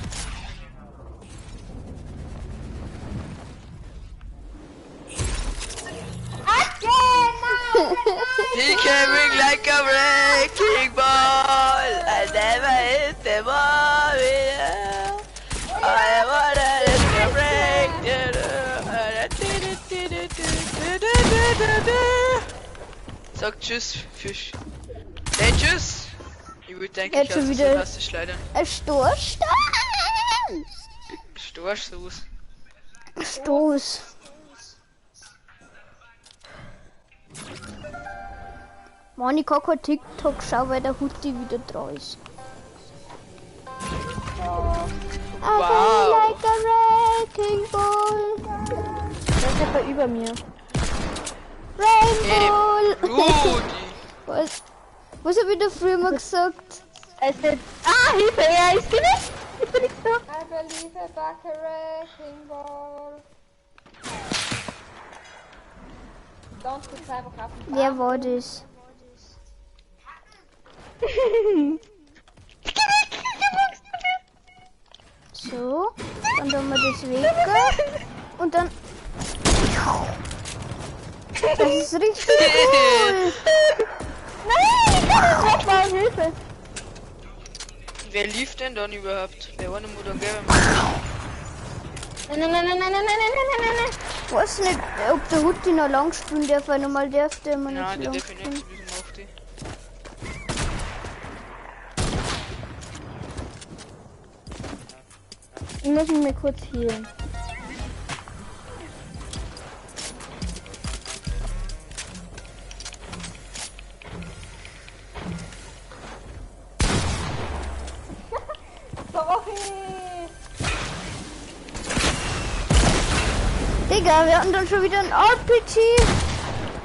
He came in like a wrecking ball. I never hit the ball. Yeah. I wanna let the break. Sag tschüss, Fisch. Hey, tschüss. Ich würde denken, Jetzt ich schon hasse wieder. so hast schleudern. Ein Stoß. Stoßsoße. Stoß. Mann, ich kann kein TikTok schauen, weil der Hutti wieder dran ist. I Wow. like a wrecking ball. Der ist etwa über mir. Rainbow. Rudi. Was? Was hab ich da früher mal gesagt? Es ist. Ah, Hilfe! Ja, ich bin nicht! Ich bin nicht da! I believe a back a wrecking ball. Sonst gibt's einfach auf den Wer war das? So, dann tun wir das weg. Und dann. Das ist richtig cool. Nein, ich kann nicht wegfahren, Hilfe! Wer lief denn dann überhaupt? Wer war denn dann geben? Nein, nein, nein, nein, nein, nein, nein, nein, nein, nein! Ich weiß nicht, ob der Hutti noch lang spielen darf, weil normal darf der immer nicht Nein, der lang darf ich spielen. nicht. Wieso macht die? Ich muss mich mal kurz healen. Sorry! Digga, wir hatten dann schon wieder ein RPG.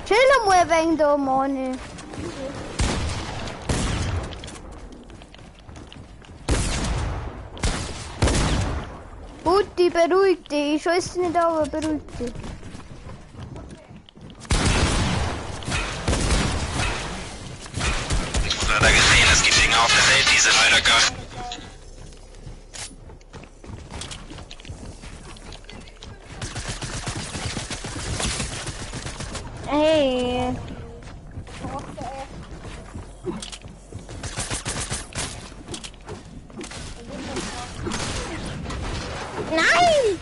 Chill mal ein wenig da, Mann. Hutti, beruhig dich. Ich scheiß dich nicht aber beruhig dich. Leider gesehen, es gibt Dinge auf der Welt, die sind leider geil. Hey! Nein!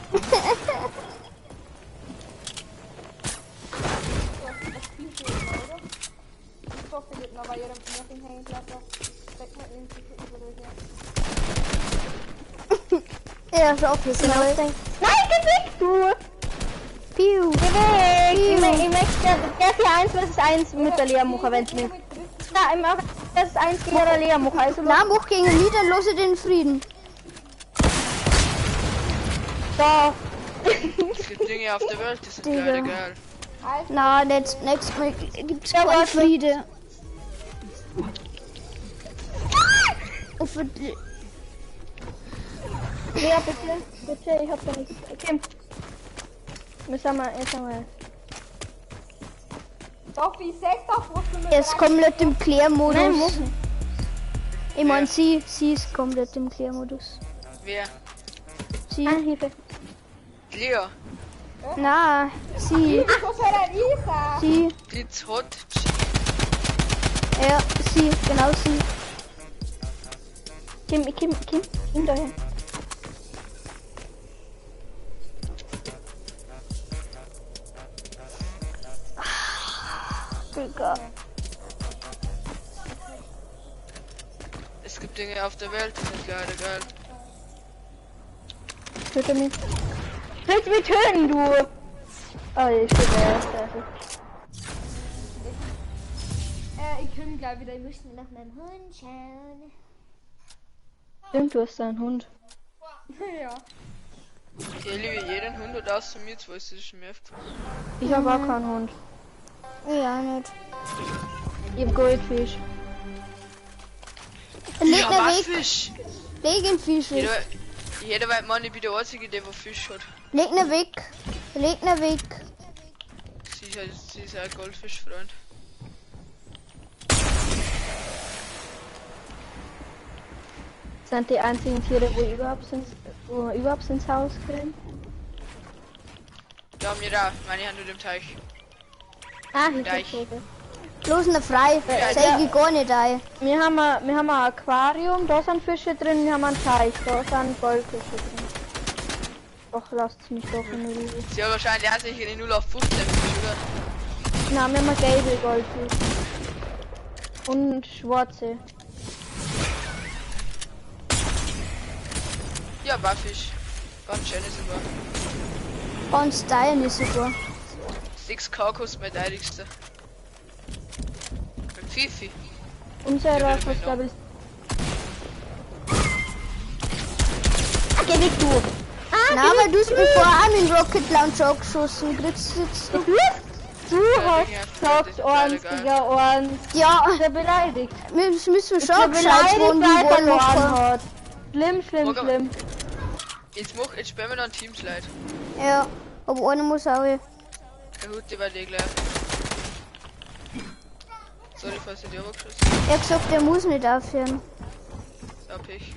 Ich hoffe, ich noch, weil ihr noch ihn hängen lassen. Steck mal irgendwie über durch. Ja, ist auch genau. Nein, geh weg, du! Piu. Geh weg! Ich möchte der 4 1 vs 1 mit der Lea Mucher, wenn's mir. Na, ich mach das ist 1 gegen der Lea Mucher. Also Na, mach gegen mich, dann lasse ich den Frieden. da. Es gibt Dinge auf der Welt, die sind Digga. leider geil. Na, nächstes Mal gibt's Ja, keinen warte. Friede. Hoffentlich. Lea, bitte, bitte, ich hab da nichts. Okay. Müssen wir erst einmal. Doch, ich sag doch, was du mir Er ist komplett im Nein, Klärmodus. muss nicht. Ich meine, sie ist komplett im Klärmodus. Wer? Sie. Ah, Hilfe. Lea. Na, sie. So soll er Lisa! Sie. Blitz hot. Ja, sie. Genau sie. Kim, Kim, Kim, Kim daher. Digga. Es gibt Dinge auf der Welt, die sind leider geil. Töte mich. Willst du mich töten, du? Oh, ich bin der Erste. Ich komme gleich wieder, ich muss Nach meinem Hund schauen. Stimmt, du hast da einen Hund. Ja. Ich liebe jeden Hund und außer mir zwei, ist das schon mir aufgefallen. Ich habe auch keinen Hund. Ja, nicht. Ich hab Goldfisch. Leg Ja, ihn was weg. Fisch? Leg den Fisch weg. Jeder weiß, man, ich bin der Einzige, der wo Fisch hat. Leg ihn weg. Leg ihn weg. Sie ist ein Goldfischfreund. Sind die einzigen Tiere, wo wir überhaupt ins Haus kriegen. Ja, mir da, meine Hand mit dem Teich. Ah, hier Teich. ist der Bloß noch frei. Ja, Zeig ich gar nicht ein. Wir haben ein Aquarium, da sind Fische drin, wir haben einen Teich, da sind Goldfische drin. Doch, lasst mich doch in Ruhe. Sie hat wahrscheinlich auch sicher die 0 auf 15 Fisch, oder? Nein, wir haben gelbe Goldfische. Und schwarze. Ja, war Fisch. Ganz schön sogar. Ganz dein ist sogar. 6k kostet mein teuerste. Mit Fifi. Unserer Ja, kostet, genau. glaube ich. Ah, geh weg, du! Ah, Nein, weil du es mir vorher auch mit dem Rocket Launcher angeschossen. Kriegst du jetzt noch. Du Ja, hast Digga, gesagt, das ist leider eins, geil. Digga, eins. Ja, Ist er beleidigt? wir müssen Ist er schon gescheit beleidigt, wollen, weil die er wollen verloren machen. hat. Schlimm, schlimm, Morgen- schlimm. Jetzt spielen wir noch ein Teams, Leute. Ja, aber einer muss auch. Der Hutti war der gleich. Sorry, falls ich dich abgeschossen Er hat gesagt, er muss nicht aufhören. hab. Pech.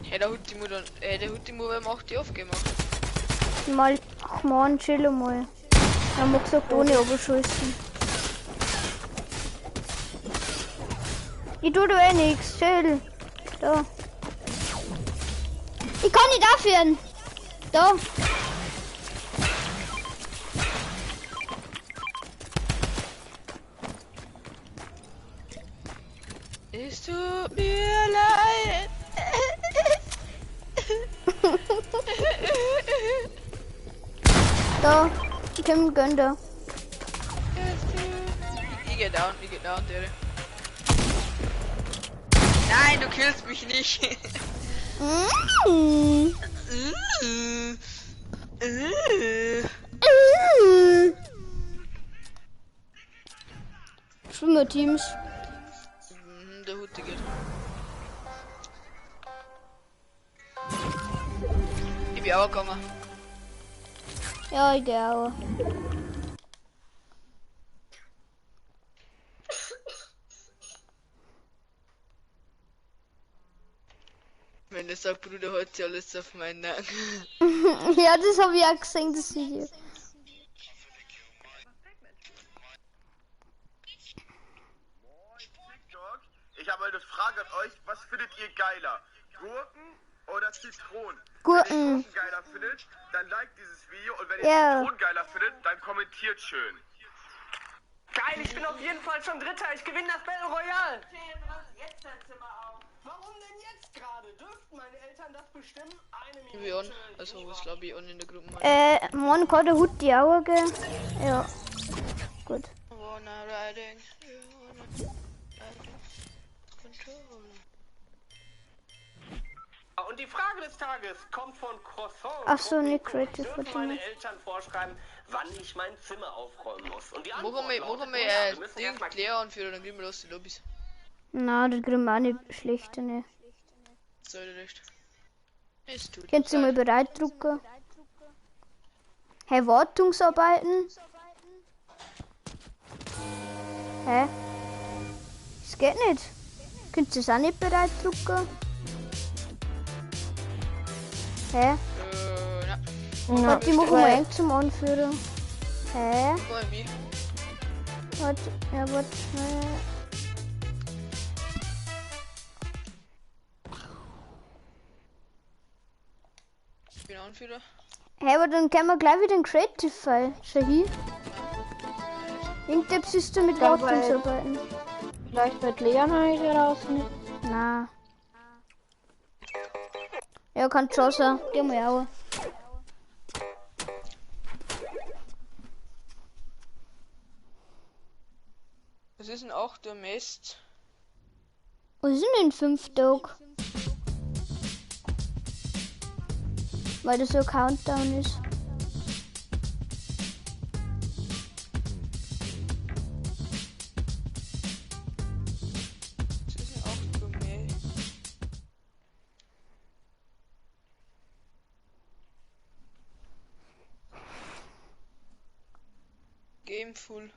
Hey, der Hutti muss dann. Hey, der Hutti muss, wer macht die aufgemacht? Mal, ach man, chill mal. Haben wir gesagt, ohne abschießen. Ich tu da eh nix, chill. Da. Ich kann nicht aufhören. Da. Es tut mir leid. Da. Ich kann gönn da. Ich geh down, ich geh down, Dere. Nein, du killst mich nicht. Mm. Schwimmerteams. Der Hutte geht. Ich bin auch gegangen. Ja, ich geh auch. Wenn ich sag, Bruder, heute alles auf meinen Nacken. Ja, das habe ich auch gesehen, das Video. TikTok. Ich habe eine Frage an euch. Was findet ihr geiler? Gurken oder Zitronen? Gurken. Wenn ihr Gurken geiler findet, dann liked dieses Video. Und wenn ihr Ja. Zitronen geiler findet, dann kommentiert schön. Geil, ich bin auf jeden Fall schon Dritter. Ich gewinne das Battle Royale. Warum denn jetzt gerade? Dürften meine Eltern das bestimmen? Eine Ich bin on. Also, was glaube ich on in der Gruppe. Man kann der Hut die Augen gehen. Ja. Gut. Wanna riding, you wanna riding, control. Und die Frage des Tages kommt von Croissant. Ach so, nicht Creative, Dürfen warte meine mal. Eltern vorschreiben, wann ich mein Zimmer aufräumen muss? Und die Antwort Machen wir, lautet, machen nun ja, wir, wir müssen Ding, erstmal Claire anführen, dann kriegen wir los die Lobbys. Na, das kriegen wir auch nicht schlecht, ne. Soll ich nicht. Es tut Könnt ihr mal bereit drucken? Hey, Wartungsarbeiten? Hä? Das geht nicht. Könnt ihr es auch nicht bereit drucken? Hä? Na. Warte, ich mache mal eng zum Anführen. Hä? Komm, mich. Warte, ja, warte schnell. Ich bin Anführer. Hey, aber dann können wir gleich wieder in Creative File. Schau hier. Irgendetwas ist da mit Ja, weil- Wartungsarbeiten. Vielleicht wird Leon heute raus. Na. Ja, kann schon sein. Geh mal auch. Was ist denn 8 Uhr Mist? Was ist denn in 5 Tagen? Weil das so ein Countdown ist. Full.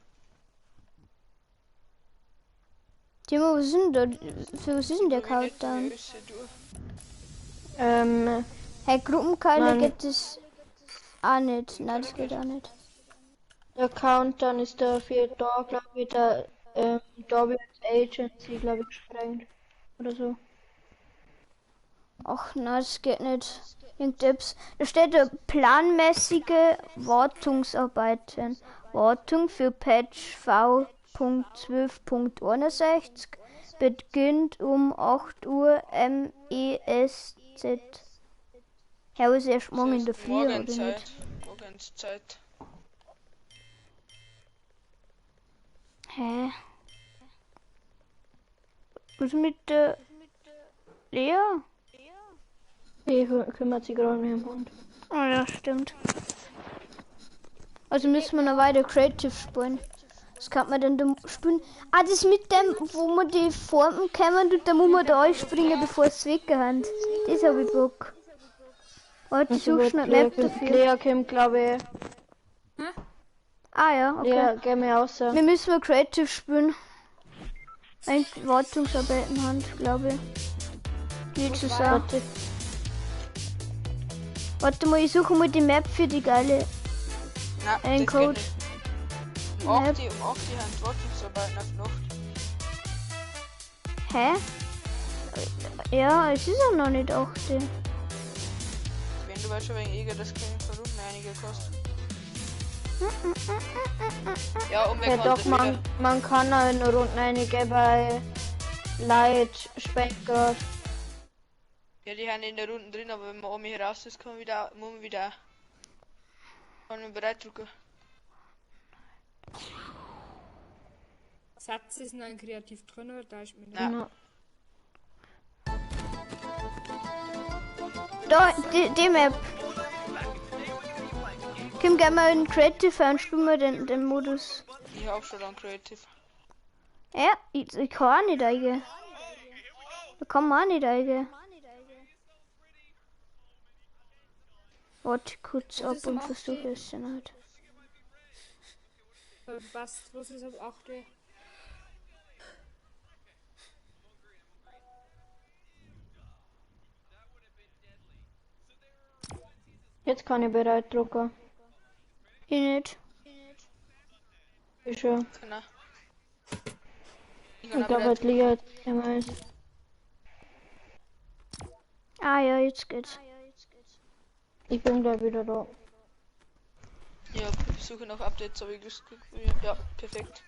Timo, was ist denn da? Für was ist denn der Countdown? Hey, Gruppenkeile geht es auch nicht. Nein, das geht auch nicht. Der Countdown ist dafür da, glaube ich, der Dobby Agency, glaube ich, gesprengt. Oder so. Ach nein, das geht nicht. Irgendetwas. Da steht da planmäßige Wartungsarbeiten. Wartung für Patch V.12.61 beginnt um 8 Uhr MESZ. Ja, ist erst morgen in der Früh, oder nicht? Morgenszeit. Hä? Was mit der Lea? Die kümmert sich gerade um ihren Hund. Ah ja, stimmt. Also müssen wir noch weiter Creative spielen. Was kann man denn da spielen? Ah, das mit dem, wo man die Formen kommen und da muss man da springen, bevor es weggeht. Das habe ich Bock. Warte, ich suche schnell Map dafür. Lea kommt, glaube ich. Hm? Ah ja, okay. Lea, geh mir raus. Wir müssen mal Creative spielen. Ein Wartungsarbeiten haben, glaube ich. Nicht zu sagen. Warte mal, ich suche mal die Map für die geile. Nein, ein Code. Um 8 Uhr haben Wartungsarbeiten auf Nacht. Hä? Ja, es ist ja noch nicht 8 Uhr. Wenn du weißt schon wegen Eger, das kann von unten einige kosten. Ja, und ja, doch, man kann auch in Runden einige bei Light Speckgrad. Ja, die haben in der Runde drin, aber wenn man oben hier raus ist, kann man wieder, muss man wieder. Kann man bereit drücken. Satz ist noch ein Kreativ drin, oder da ist mir nicht. Ja. Da, die Map. Kim, geh mal in Creative und spielen wir den Modus. Ich hab schon an Creative. Ja, ich kann auch nicht eingehen. Da kann man auch nicht eingehen. Warte kurz ab und versuche es dann halt. Was, was ist ab 8 Uhr? Jetzt kann ich bereit drucken. Ich nicht. Ich schon. Genau. Ich glaube, es liegt immer. Ah ja, jetzt geht's. Ich bin gleich wieder da. Ja, ich suche noch Updates, aber ich ja, perfekt.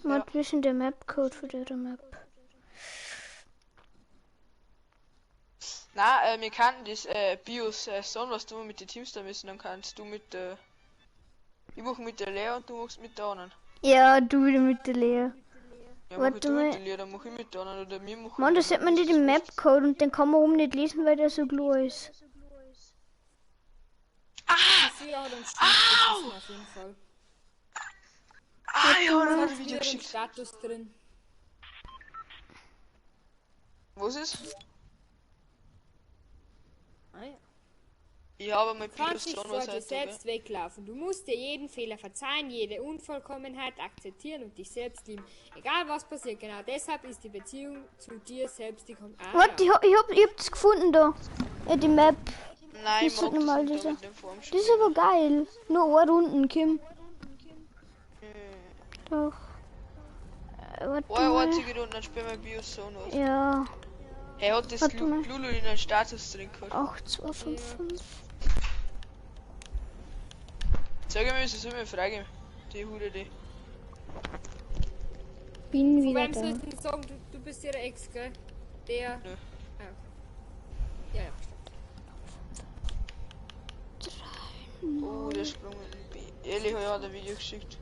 Ja. Wie ist denn der Map-Code für die Map? Na, wir kannten das BIOS so, was du mit den Teams da müssen, dann kannst du mit der. Ich mache mit der Lea und du machst mit der anderen. Ja, du wieder mit der Lea. Ja, warte mal. Mit der Lea, dann mach ich mit der anderen oder mir machen. Mann, da sieht man nicht den Map-Code und den kann man oben nicht lesen, weil der so klar ist. Ah! Au! Auf jeden Fall. Ah, ich hab noch ein Video geschickt. Status drin. Wo ist es? Ah, ja. Ich habe mein Kannst dich vor dir selbst weglaufen. Du musst dir jeden Fehler verzeihen, jede Unvollkommenheit akzeptieren und dich selbst lieben. Egal was passiert, genau deshalb ist die Beziehung zu dir selbst die kommt. Ah, Warte, ich hab das gefunden da. Ja, die Map. Nein, ich mag das, nicht das ist aber geil. Nur eine Runden, Kim. Doch. Warte mal. Einzige Runde, dann spielen wir BIOS Zone was. Ja. Er hat das Lulu in den Status drin gehabt. 8, 2, 5, 5. Sag mir, es ist immer freigeben. Die Hude, die. Bin wieder da. da. Wem sagen, du bist ihre Ex, gell? Der. Nö. Ah, okay. Ja, ja, verstanden. 3, Oh, der Sprung in B. Eli hat ein Video geschickt.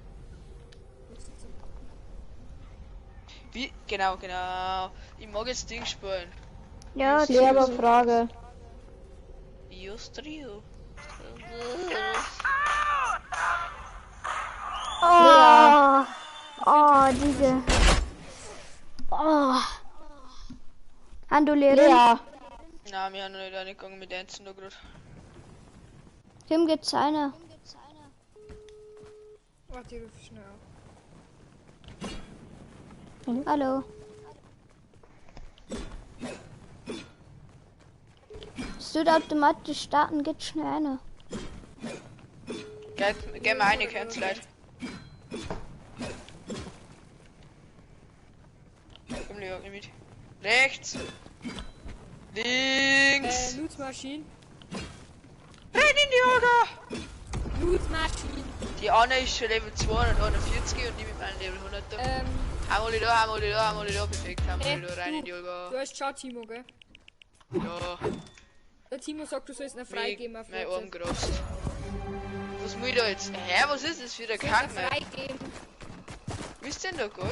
Wie? Genau, genau. Ich mag jetzt Ding spielen. Ja, ich habe eine Frage. Bios Trio. Oh, oh, diese. Oh. Hallo, Lehrerin. Ja. Nein, wir haben noch nicht reingegangen mit Einzelnen da gerade. Kim geht's einer. Warte, ich ruf schnell auf. Hallo. Es tut automatisch starten, geht schnell einer. Geh mal rein, kennt's leid. Komm, Leo, geh mit. Rechts! Links! Lootmaschine. Renn in die Olga! Lootmaschine. Die Anna ist schon Level 241 und ich mit meinem Level 100. Haben wir da, haben wir da, haben wir da, perfekt, haben wir da rein in die Olga. Du hast schon Timo, gell? Ja. Der Timo sagt, du sollst ihn freigeben auf Mein WhatsApp. Arm gerast. Was muss ich da jetzt? Hä, was ist das für der Kack, Sollst ihn Mann? freigeben. Wie ist denn da gut?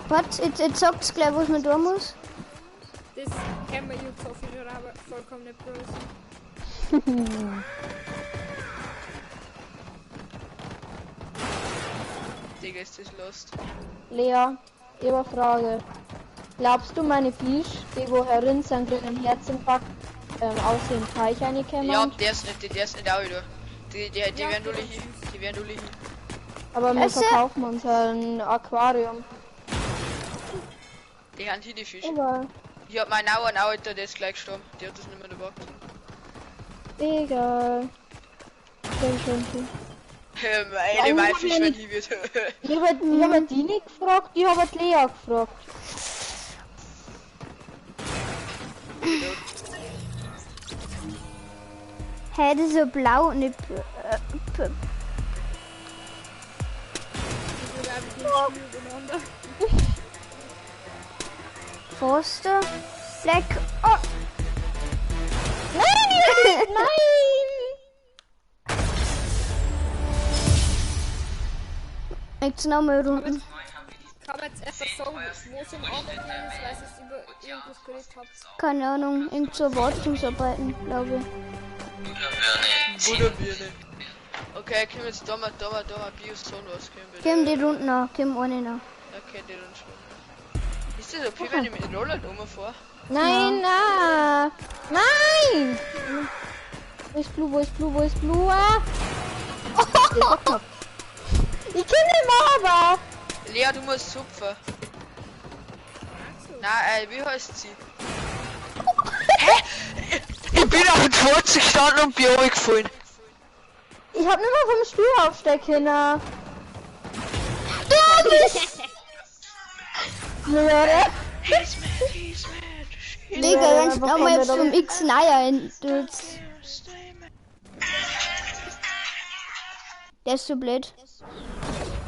Warte, jetzt sagt's gleich, was man tun muss. Das kennen wir jetzt schon, aber vollkommen nicht böse. Digga, ist das lost. Lea, ich hab eine Frage. Glaubst du, meine Fisch, die wo herin sind, kriegen einen Herzinfarkt aus dem Teich reingekommen? Ja, der ist nicht, der ist nicht auch wieder. Die Ja, werden alle okay. hin. Die werden alle hin. Aber wir Esse. verkaufen uns ein Aquarium. Die haben hier die Fische. Egal. Ich hab meinen Auern Alter, der ist gleich gestorben. Die hat das nicht mehr gewagt. Egal. Schön, schön, schön. Eine Ja, mein ich hab Fisch, ja wenn nicht- hin wird. Ich hab die nicht gefragt, ich hab die Lea gefragt. Hä, das ist so blau und nicht. Ich würde einfach den Spiel übereinander. Forster. Black. Oh! Nein! Nein! Jetzt nochmal runden. Kann man jetzt etwas sagen, wo es im Arbeiten ist, weil es über irgendwas geredet habt? Keine Ahnung, irgend so Wartungsarbeiten, glaube ich. Butterbirne. Okay, können wir jetzt da mal, Biozone was können wir? Komm die Runden noch, komm ohne noch. Okay, die Runden schon. Ist das okay, wenn ich mit dem Roller rumfahre? Nein, na! Nein! Wo ist Blue, wo ist Blue, wo ist Blue? Ah! Ich kenn nicht mehr, aber! Lea, du musst zupfen. Nein, wie heißt sie? Hä? Ich bin auf den 20 gestanden und bin runtergefallen. Ich hab nicht mehr vom Stuhl aufstehen können. Du bist! Ja, He's mad, he's mad. She's Digga, Ja, wenn du nochmal aber vom X näher tut. Der ist so blöd.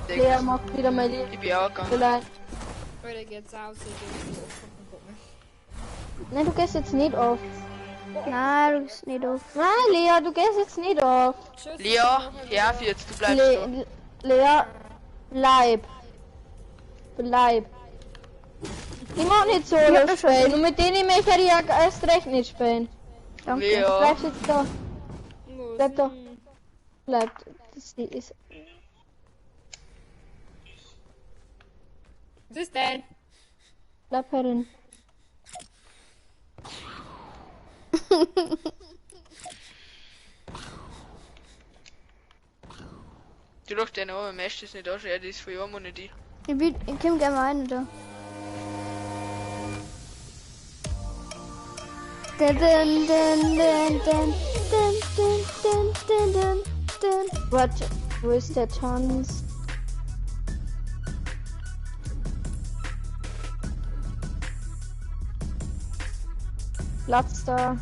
Lea macht wieder mal die. Ich bin auch gegangen. Vielleicht. Leute, geht's aus, ich geh jetzt auf und guck mal. Nein, du gehst jetzt nicht auf. Nein, du bist nicht auf. Nein, Lea, du gehst jetzt nicht auf. Tschüss. Lea, ja, jetzt, du bleibst da. Lea, bleib. Bleib. Ich mag nicht solo hab das schon spielen und mit denen möchte ich ja erst recht nicht spielen. Danke. Lea. Bleib jetzt da. Muss. Bleib da. Bleib. Das ist. Was ist denn? Bleib herin. Du doch deine arme Mesh ist nicht auch schon, die ist von Jahren ohne die. Ich, bin, ich komm gerne mal rein, da. Dun, dun, dun, dun, dun, dun, dun, dun, dun, dun. Warte, wo ist der Tanz? Platz da.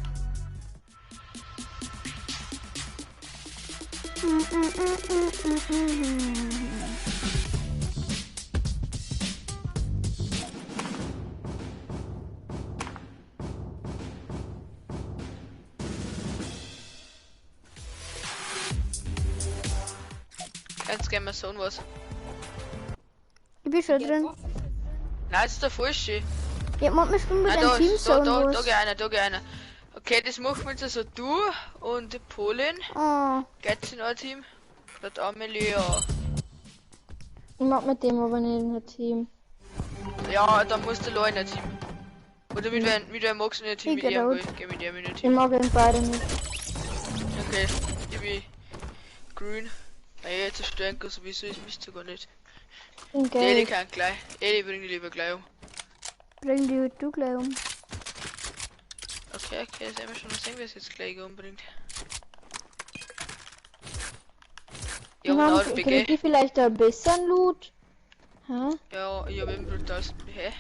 Kannst gerne mal sagen was. Ich bin schon drin. Nein, das ist der falsche. Ja, mach mich spielen mit Nein, einem da, Team ist, da, so da, und da was. geht einer, da geht einer. Okay, das machen wir jetzt also du und Polin. Oh, Geht's in euer Team? Das arme Lea. Ich mag mit dem aber nicht in ein Team. Ja, da musst du allein in ein Team. Oder mit wem magst du in ein Team? Ich Mit geh ihm, rot. gell? Geh mit ihm in ein Ich Team. mag ihn beide nicht. Okay, ich bin grün. Ah, ja, zerstören kann sowieso, ist mich sogar nicht. Ich bin Die Eli gelb. kann gleich. Eli bring die lieber gleich um. Bring die du gleich um. Okay, okay, das haben wir schon mal sehen, wer es jetzt gleich umbringt. Ja, und Mann, RPG. krieg ich vielleicht ein besseren Loot? Hä? Ja, ich hab eben brutal. Hä?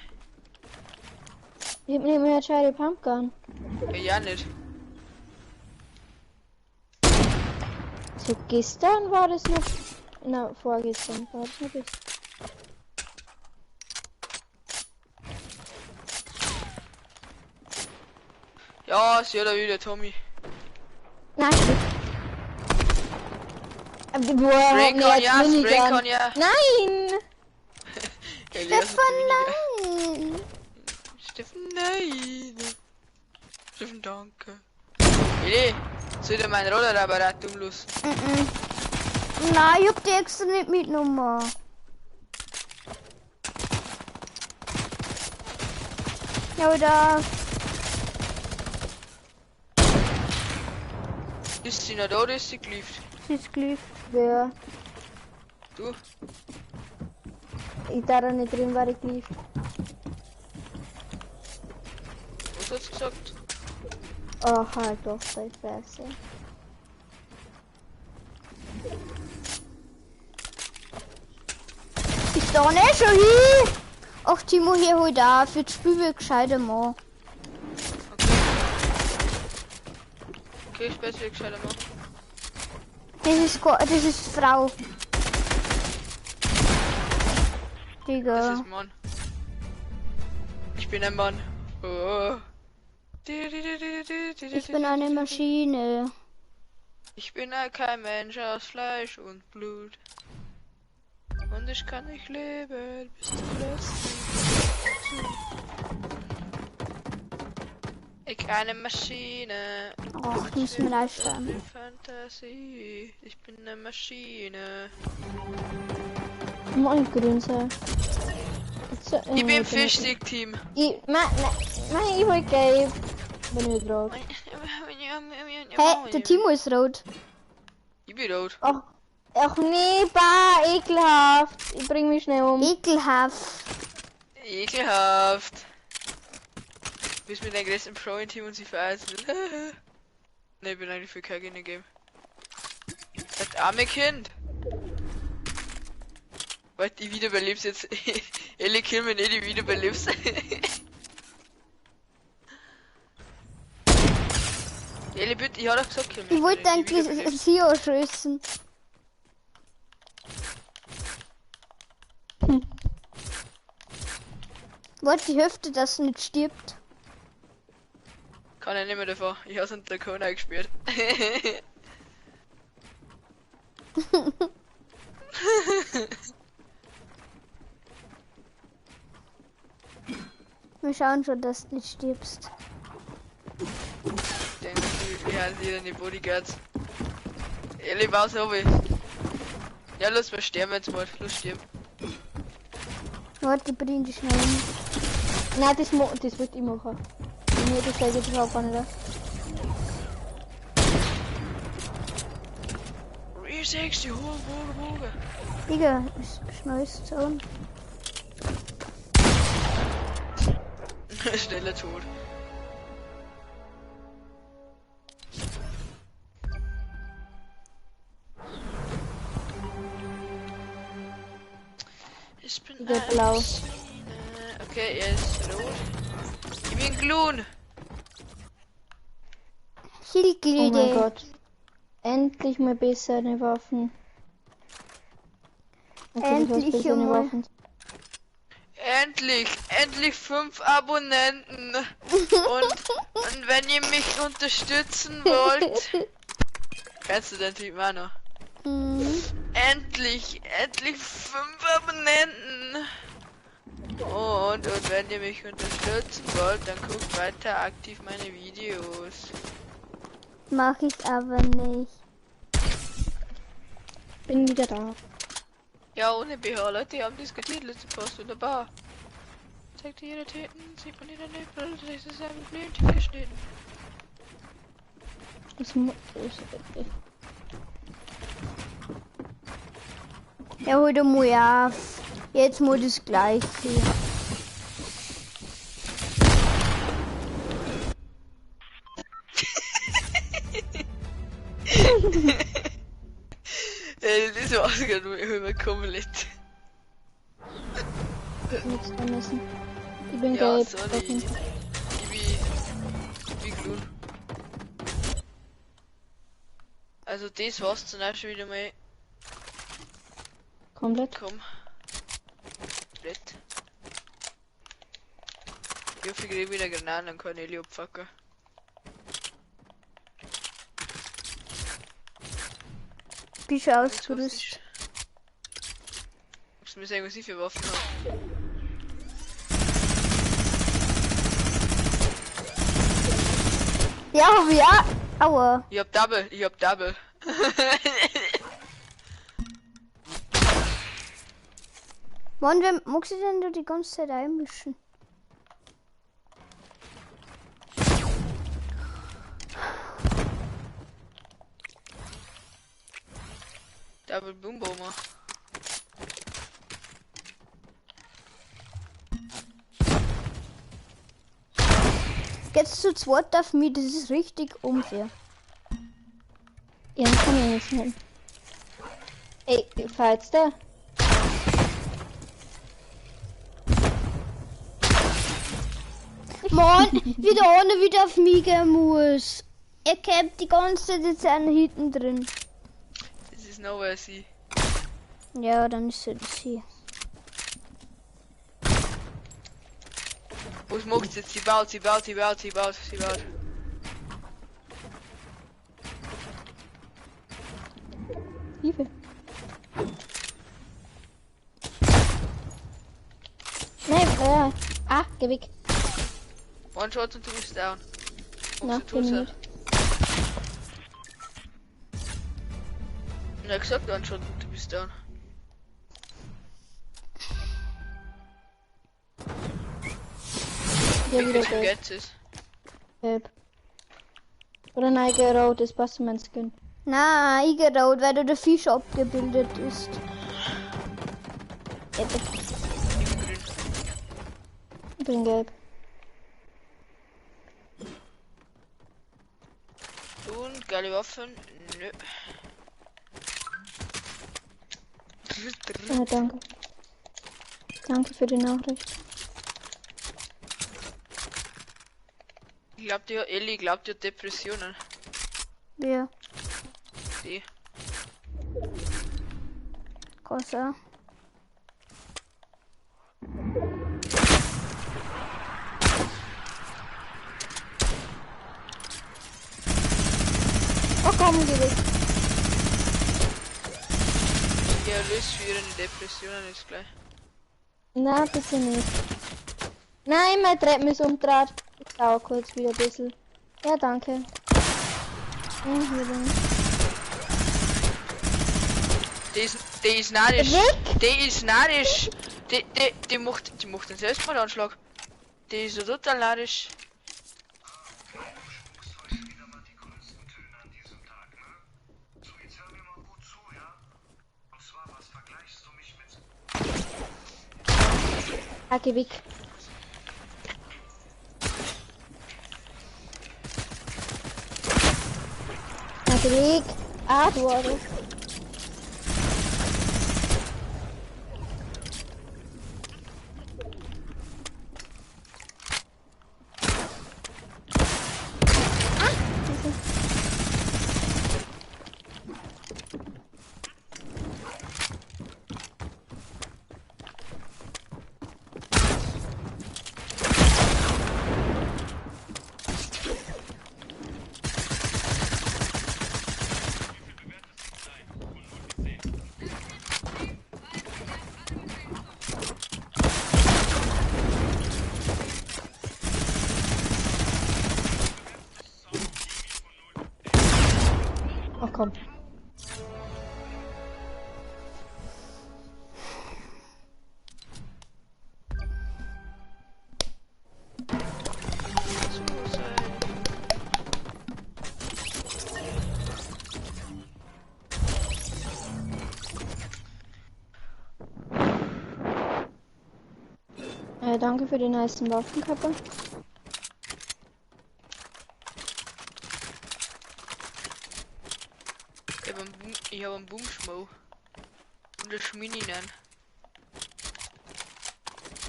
Ich hab nicht mehr eine Pumpgun. Ja, ja nicht. So gestern war das noch. Na, vorgestern war das noch besser. Ja, sie hat er wieder, Tommy. Nein. Aber woher hat Spray mir kann jetzt ja, Spray Minigun? kann ja. Nein! Elias hat Stefan, die Minigun. nein! Steffen, nein. Steffen, danke. Eli, soll ich meinen Rollerapparat umlassen? Mhm. Nein, ich hab die extra nicht mitgenommen. Ja, oder? Ist sie noch da oder ist sie gelieft? Sie ist gelieft. Wer? Du? Ich da nicht drin war, ich lief. Was hat's gesagt? Oh, halt doch, die Fresse. Ist da nicht schon hin? Ach, Timo, hier halt auf. Jetzt spielen wir gescheiter mal. Okay. Okay, später wieder gescheiter machen. Das ist Frau. Digga. Das ist Mann. Ich bin ein Mann. Oh. Ich bin eine Maschine. Ich bin kein Mensch aus Fleisch und Blut. Und ich kann nicht leben bis zum letzten Zug. Ich eine Maschine. Ach, ich muss mir einstellen. Fantasie. Ich bin eine Maschine. Moin, grün sein. Ich bin Fischstick-Team. Ich, nein, nein, ich wollte gelb. Bin ich rot. Hä, der Timo ist rot. Ich bin rot. Ach, ach nee, bah, ekelhaft. Ich bring mich schnell um. Ekelhaft. Ekelhaft. Du bist mit deinem größten Pro im Team und sie vereinzelt. Ne, ich bin eigentlich für kein Game. Das arme Kind. Warte, die wiederbelebst jetzt. Ellie kill mich nicht, die wiederbelebst. Ellie, bitte, ich hab doch gesagt, kill mich. Ich wollte nicht, die eigentlich wiederbelebst. sie anschießen. Warte, die Hälfte, dass sie nicht stirbt. Kann ich nicht mehr davon. Ich hab's unter Kona gespielt. Wir schauen schon, dass du nicht stirbst. Denke ich, wir haben wieder die Bodyguards. Ellie, baus oben. Ja, los, wir sterben jetzt mal. Los, sterben. Warte, bring die schnell um. Nein, das, das wollte ich machen. Nee, das sage ich überhaupt gar nicht. 360, hoch, hoch, hoch. Digga, schnell ist es. Schneller Tod. Ich bin Wieder eine blau. Maschine. Okay, er ist rot. Ich bin grün. Oh mein Gott. Endlich mal bessere Waffen. Okay, das heißt Endlich bessere einmal. Waffen. Endlich, endlich 5 Abonnenten. Und wenn ihr mich unterstützen wollt, kennst du den Typen auch noch? Mhm. Endlich, endlich 5 Abonnenten. Und wenn ihr mich unterstützen wollt, dann guckt weiter aktiv meine Videos. Mach ich aber nicht. Bin wieder da. Ja, ohne BH, Leute, die haben diskutiert, letzte Post wunderbar. Zeigt dir jede Titten, sieht man jede Nippel, das ist ein Problem, tief geschnitten. Das muss. Ja, hol mal auf. Jetzt muss das gleich hier. Das war's gerade immer komplett. Nichts vermissen. Ich bin Ja, gelb. sorry. Ich bin grün. Also das war's dann auch schon wieder mal. Komplett. Komm. Komplett. Ich hoffe, ich krieg wieder Granaten und keine Heli abfacken. Bist du ausgerüstet? Magst du mir sagen, was ich für Waffen habe? Ja, hab ich auch. Aua. Ich hab Double, ich hab Double. Mann, wer magst du denn da die ganze Zeit einmischen? Double Boom Boomer. Jetzt zu zweit auf mich, das ist richtig unfair. Ja, das kann ich nicht nehmen. Ey, fahr jetzt da. Mann, wie der eine wieder auf mich gehen muss. Er campt die ganze Zeit jetzt einen hinten drin. Das ist nowhere sie. Ja, dann ist es sie. Was macht sie jetzt? Sie baut, sie baut, sie baut, sie baut, sie baut. Hilfe. Nein, ah, geh weg. One shot und du bist down. Na, Magst du bin ich tot sein? nicht. Na, gesagt, One shot und du bist down. Ja, wieder Wie gelb. geht's es? Gelb. Oder nein, geh rot, das passt zu meinem Skin. Na, ich geh rot, weil da der Fisch abgebildet ist. Ich Ich bin grün. bin gelb. Und geile Waffen? Nö. Ah, danke. Danke für die Nachricht. Ich glaub, die hat, Elli, ich glaub, die hat Depressionen. Ja, Die. kann sein. Oh komm, geh weg. Ja, löst für ihre Depressionen ist gleich. Na, bitte nicht. Nein, mein Treppen ist umgedreht. Ich dauere kurz wieder ein bisschen. Ja, danke. Hier bin ich. Die ist narrisch. Weg! Die ist narrisch. Die macht einen Selbstmordanschlag. Die ist so total narrisch. Ah, geh weg. Ah, geh weg. Ah, du Arsch. Ach komm. Danke für die nicen Waffen, Kappa. Ich hab einen Boomschmo. Und das Mini nennen.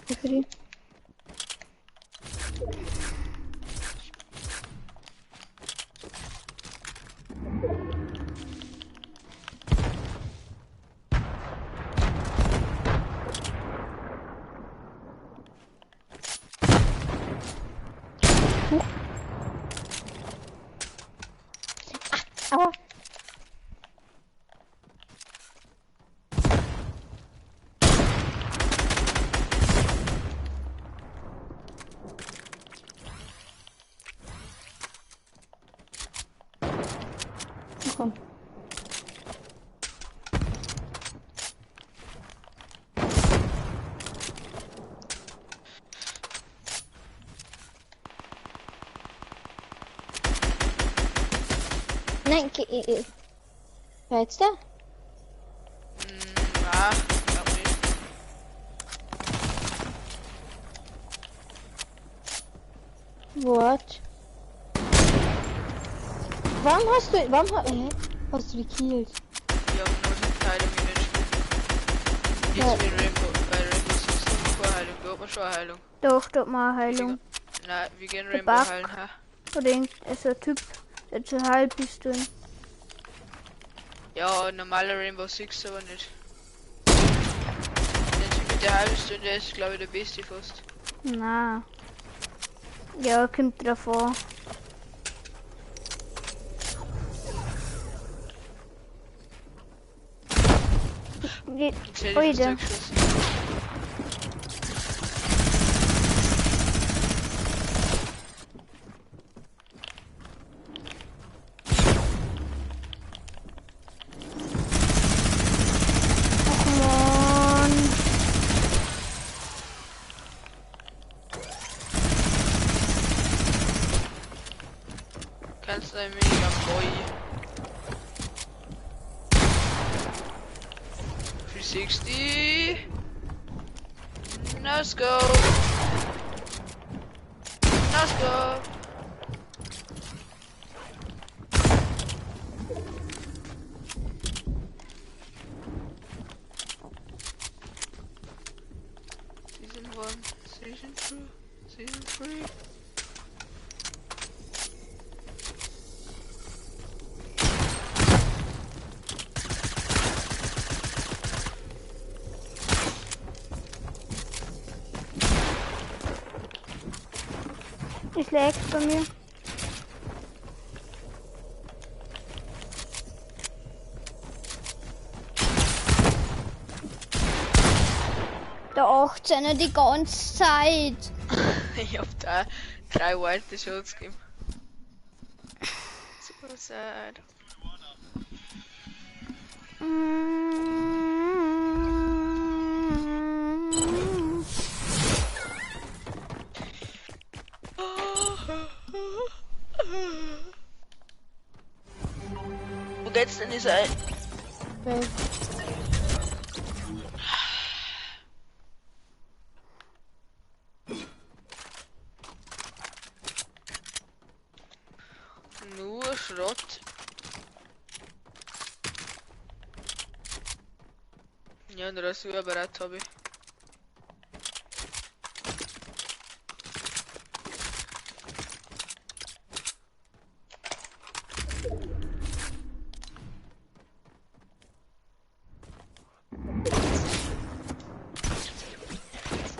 Für die. Aua. Komm. Nein, wer jetzt da? Na, glaub nicht. What? Warum hast du die killt? Ja, nur die Teile wie nicht. Jetzt mit Rainbow, bei Rainbow Six noch keine Heilung, da hat man schon eine Heilung. Doch, da hat man eine Heilung. Nein, wir gehen Rainbow heilen, ha? Oder so ein Typ, der zu halb bist du. Ja, normaler Rainbow Six aber nicht. Der Typ mit der halben Stunde ist, glaube ich, der beste fast. Na. Ja, kommt drauf an. Oida. Ach man. Kannst du ein Minigun Boy? 360. Let's go. Let's go. Season 1, Season 2, Season 3. Es laggt bei mir. Der 18er die ganze Zeit. Ich hab da 3 White Shots gegeben. Super sad. Wo geht's denn dieser? Nur Schrott. Ja, und Rasierapparat habe ich.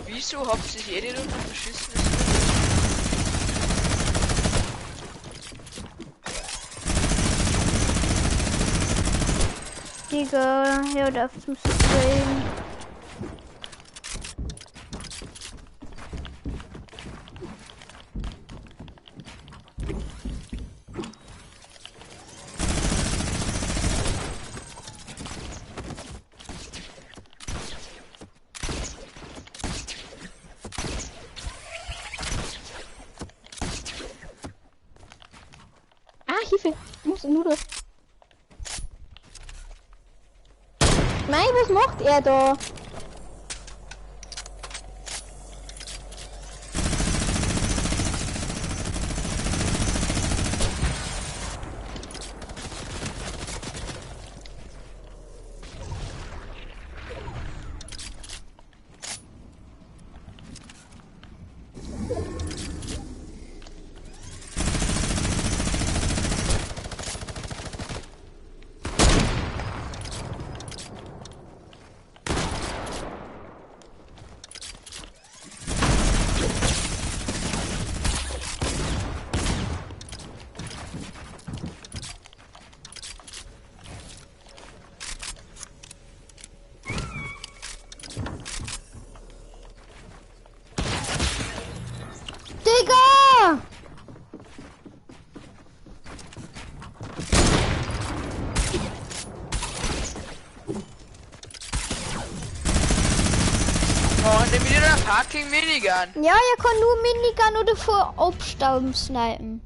Wieso habt sich jede Runde verschissen? Digga, hört auf zum Stream. Ah, Hilfe! Ich muss nur durch. Nein, was macht er da? Minigun. Ja, er kann nur Minigun oder vor Abstauben snipen.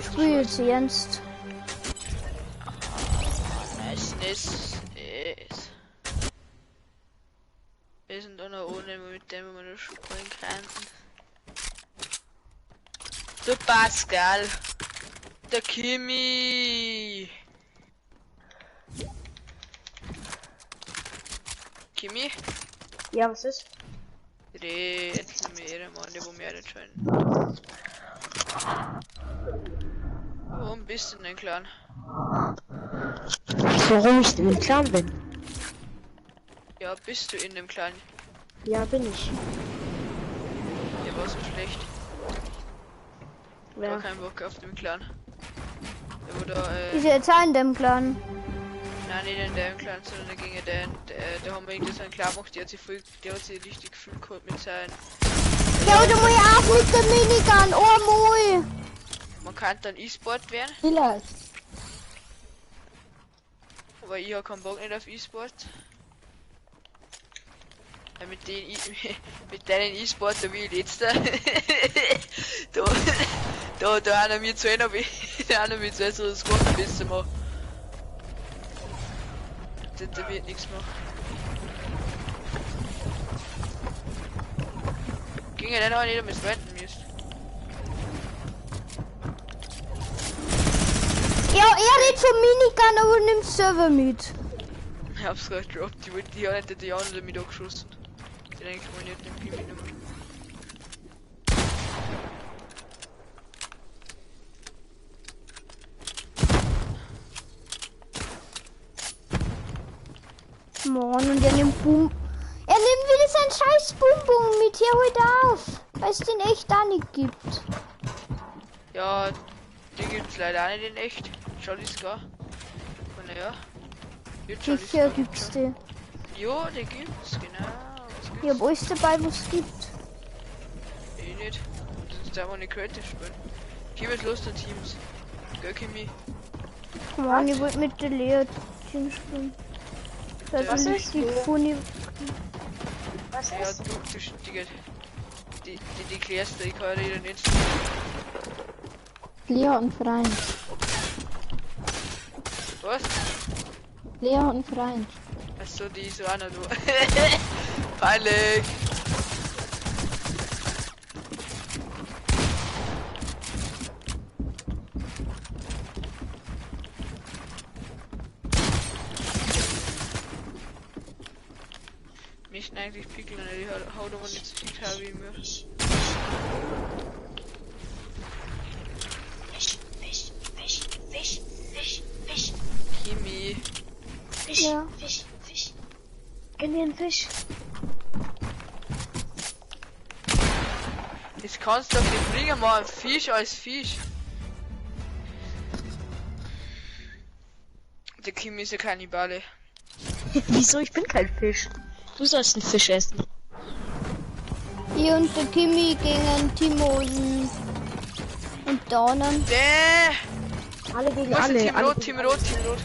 Spiel jetzt ernst. Nice, nice, nice. Wir sind auch noch ohne, mit dem wir noch spielen könnten. Der Pascal. Der Kimi. Kimi? Ja, was ist? Red mir Mann, wo wir nicht schon. Warum bist du denn im Clan? Warum ich in dem Clan bin? Ja, bist du in dem Clan? Ja, bin ich. Der war so schlecht. Ja. Gar keinen Bock auf dem Clan. Der wurde, Ist ja jetzt auch in dem Clan. Nein, nicht in dem Clan, sondern da ging er den, der haben wir irgendwie so einen Clan gemacht, der hat sich voll, der hat sich richtig gefühlt gehabt mit seinen. Ja, oder mal auf mit der Minigun, oh moi. Man kann dann E-Sport werden. Vielleicht. Aber ich hab keinen Bock nicht auf E-Sport. Ja, mit den mit deinen E-Sport, da bin ich letzter. da einer mir zu einer, da einer mir zu so das Gott bisschen mal. Da wird nichts mehr. Ging ja dann auch nicht, damit wenden müsst. Ja, er redet von Minigun, aber nimmt Server mit. Ich hab's gerade gedroppt, die wollte die auch nicht die anderen mit angeschossen. Die denke ich mal nicht, den Kimi nicht mehr. Mann, und er nimmt Boom. Er nimmt wieder seinen scheiß Boom-Boom mit. Hier, holt auf. Weil es den echt da nicht gibt. Ja, den gibt's leider auch nicht in echt. Jolly-Scar. Naja. Sicher gibt's den. Jo, den gibt's, genau. Was gibt's? Ich hab alles dabei, was es gibt. Ich nicht. Das ist einfach nicht Creative spielen. Gib jetzt los, der Teams. Gell, Kimi? Mann, ich wollte mit der Lea Team spielen. Das Was ist richtig funny. Was Ja, ist? du, Digga. Die klärst du, ich kann dir nicht. Lea und Freund. Was? Lea und Freund. Achso, die ist auch noch du. Peinlich! Mich eigentlich pickeln, die haut aber nicht so viel wie mir. Fisch, Fisch, Fisch, Fisch, Fisch, Fisch. Kimi. Fisch, Ja. Fisch, Fisch. Kennt ihr einen Fisch? Das kannst du doch nicht bringen, mal Fisch als Fisch. Der Kimi ist ja Kannibale. Wieso? Ich bin kein Fisch. Du sollst einen Fisch essen. Ich und der Kimi gegen Timo und Danen. Der! Alle gegen Was ist alle. Team alle Rot, Team Rot, Team Rot.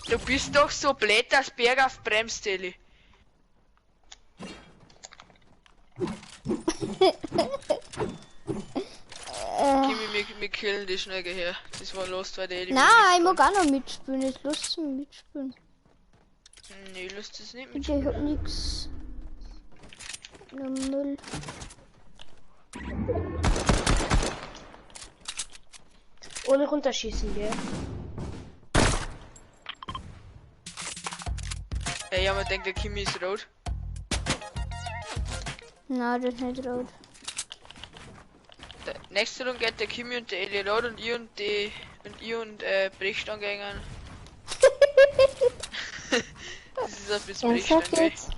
Du bist doch so blöd, dass Berg auf bremst, Eli. Kimi, wir killen die schnell her. Das war los, weil der Eli. Nein, ich mag auch noch mitspielen. Ich Lust zum Mitspielen. Nee, Lust ist nicht Ich hab nix. Nur Müll. Ohne runterschießen, gell? Ey, ja, man denkt, der Kimi ist rot. Nein, das ist nicht rot. Der nächste Runde geht der Kimi und der Eli rot und ich und die und ich und Brechstange gehen. Das ist ein bisschen Ernsthaft Brechstange. jetzt?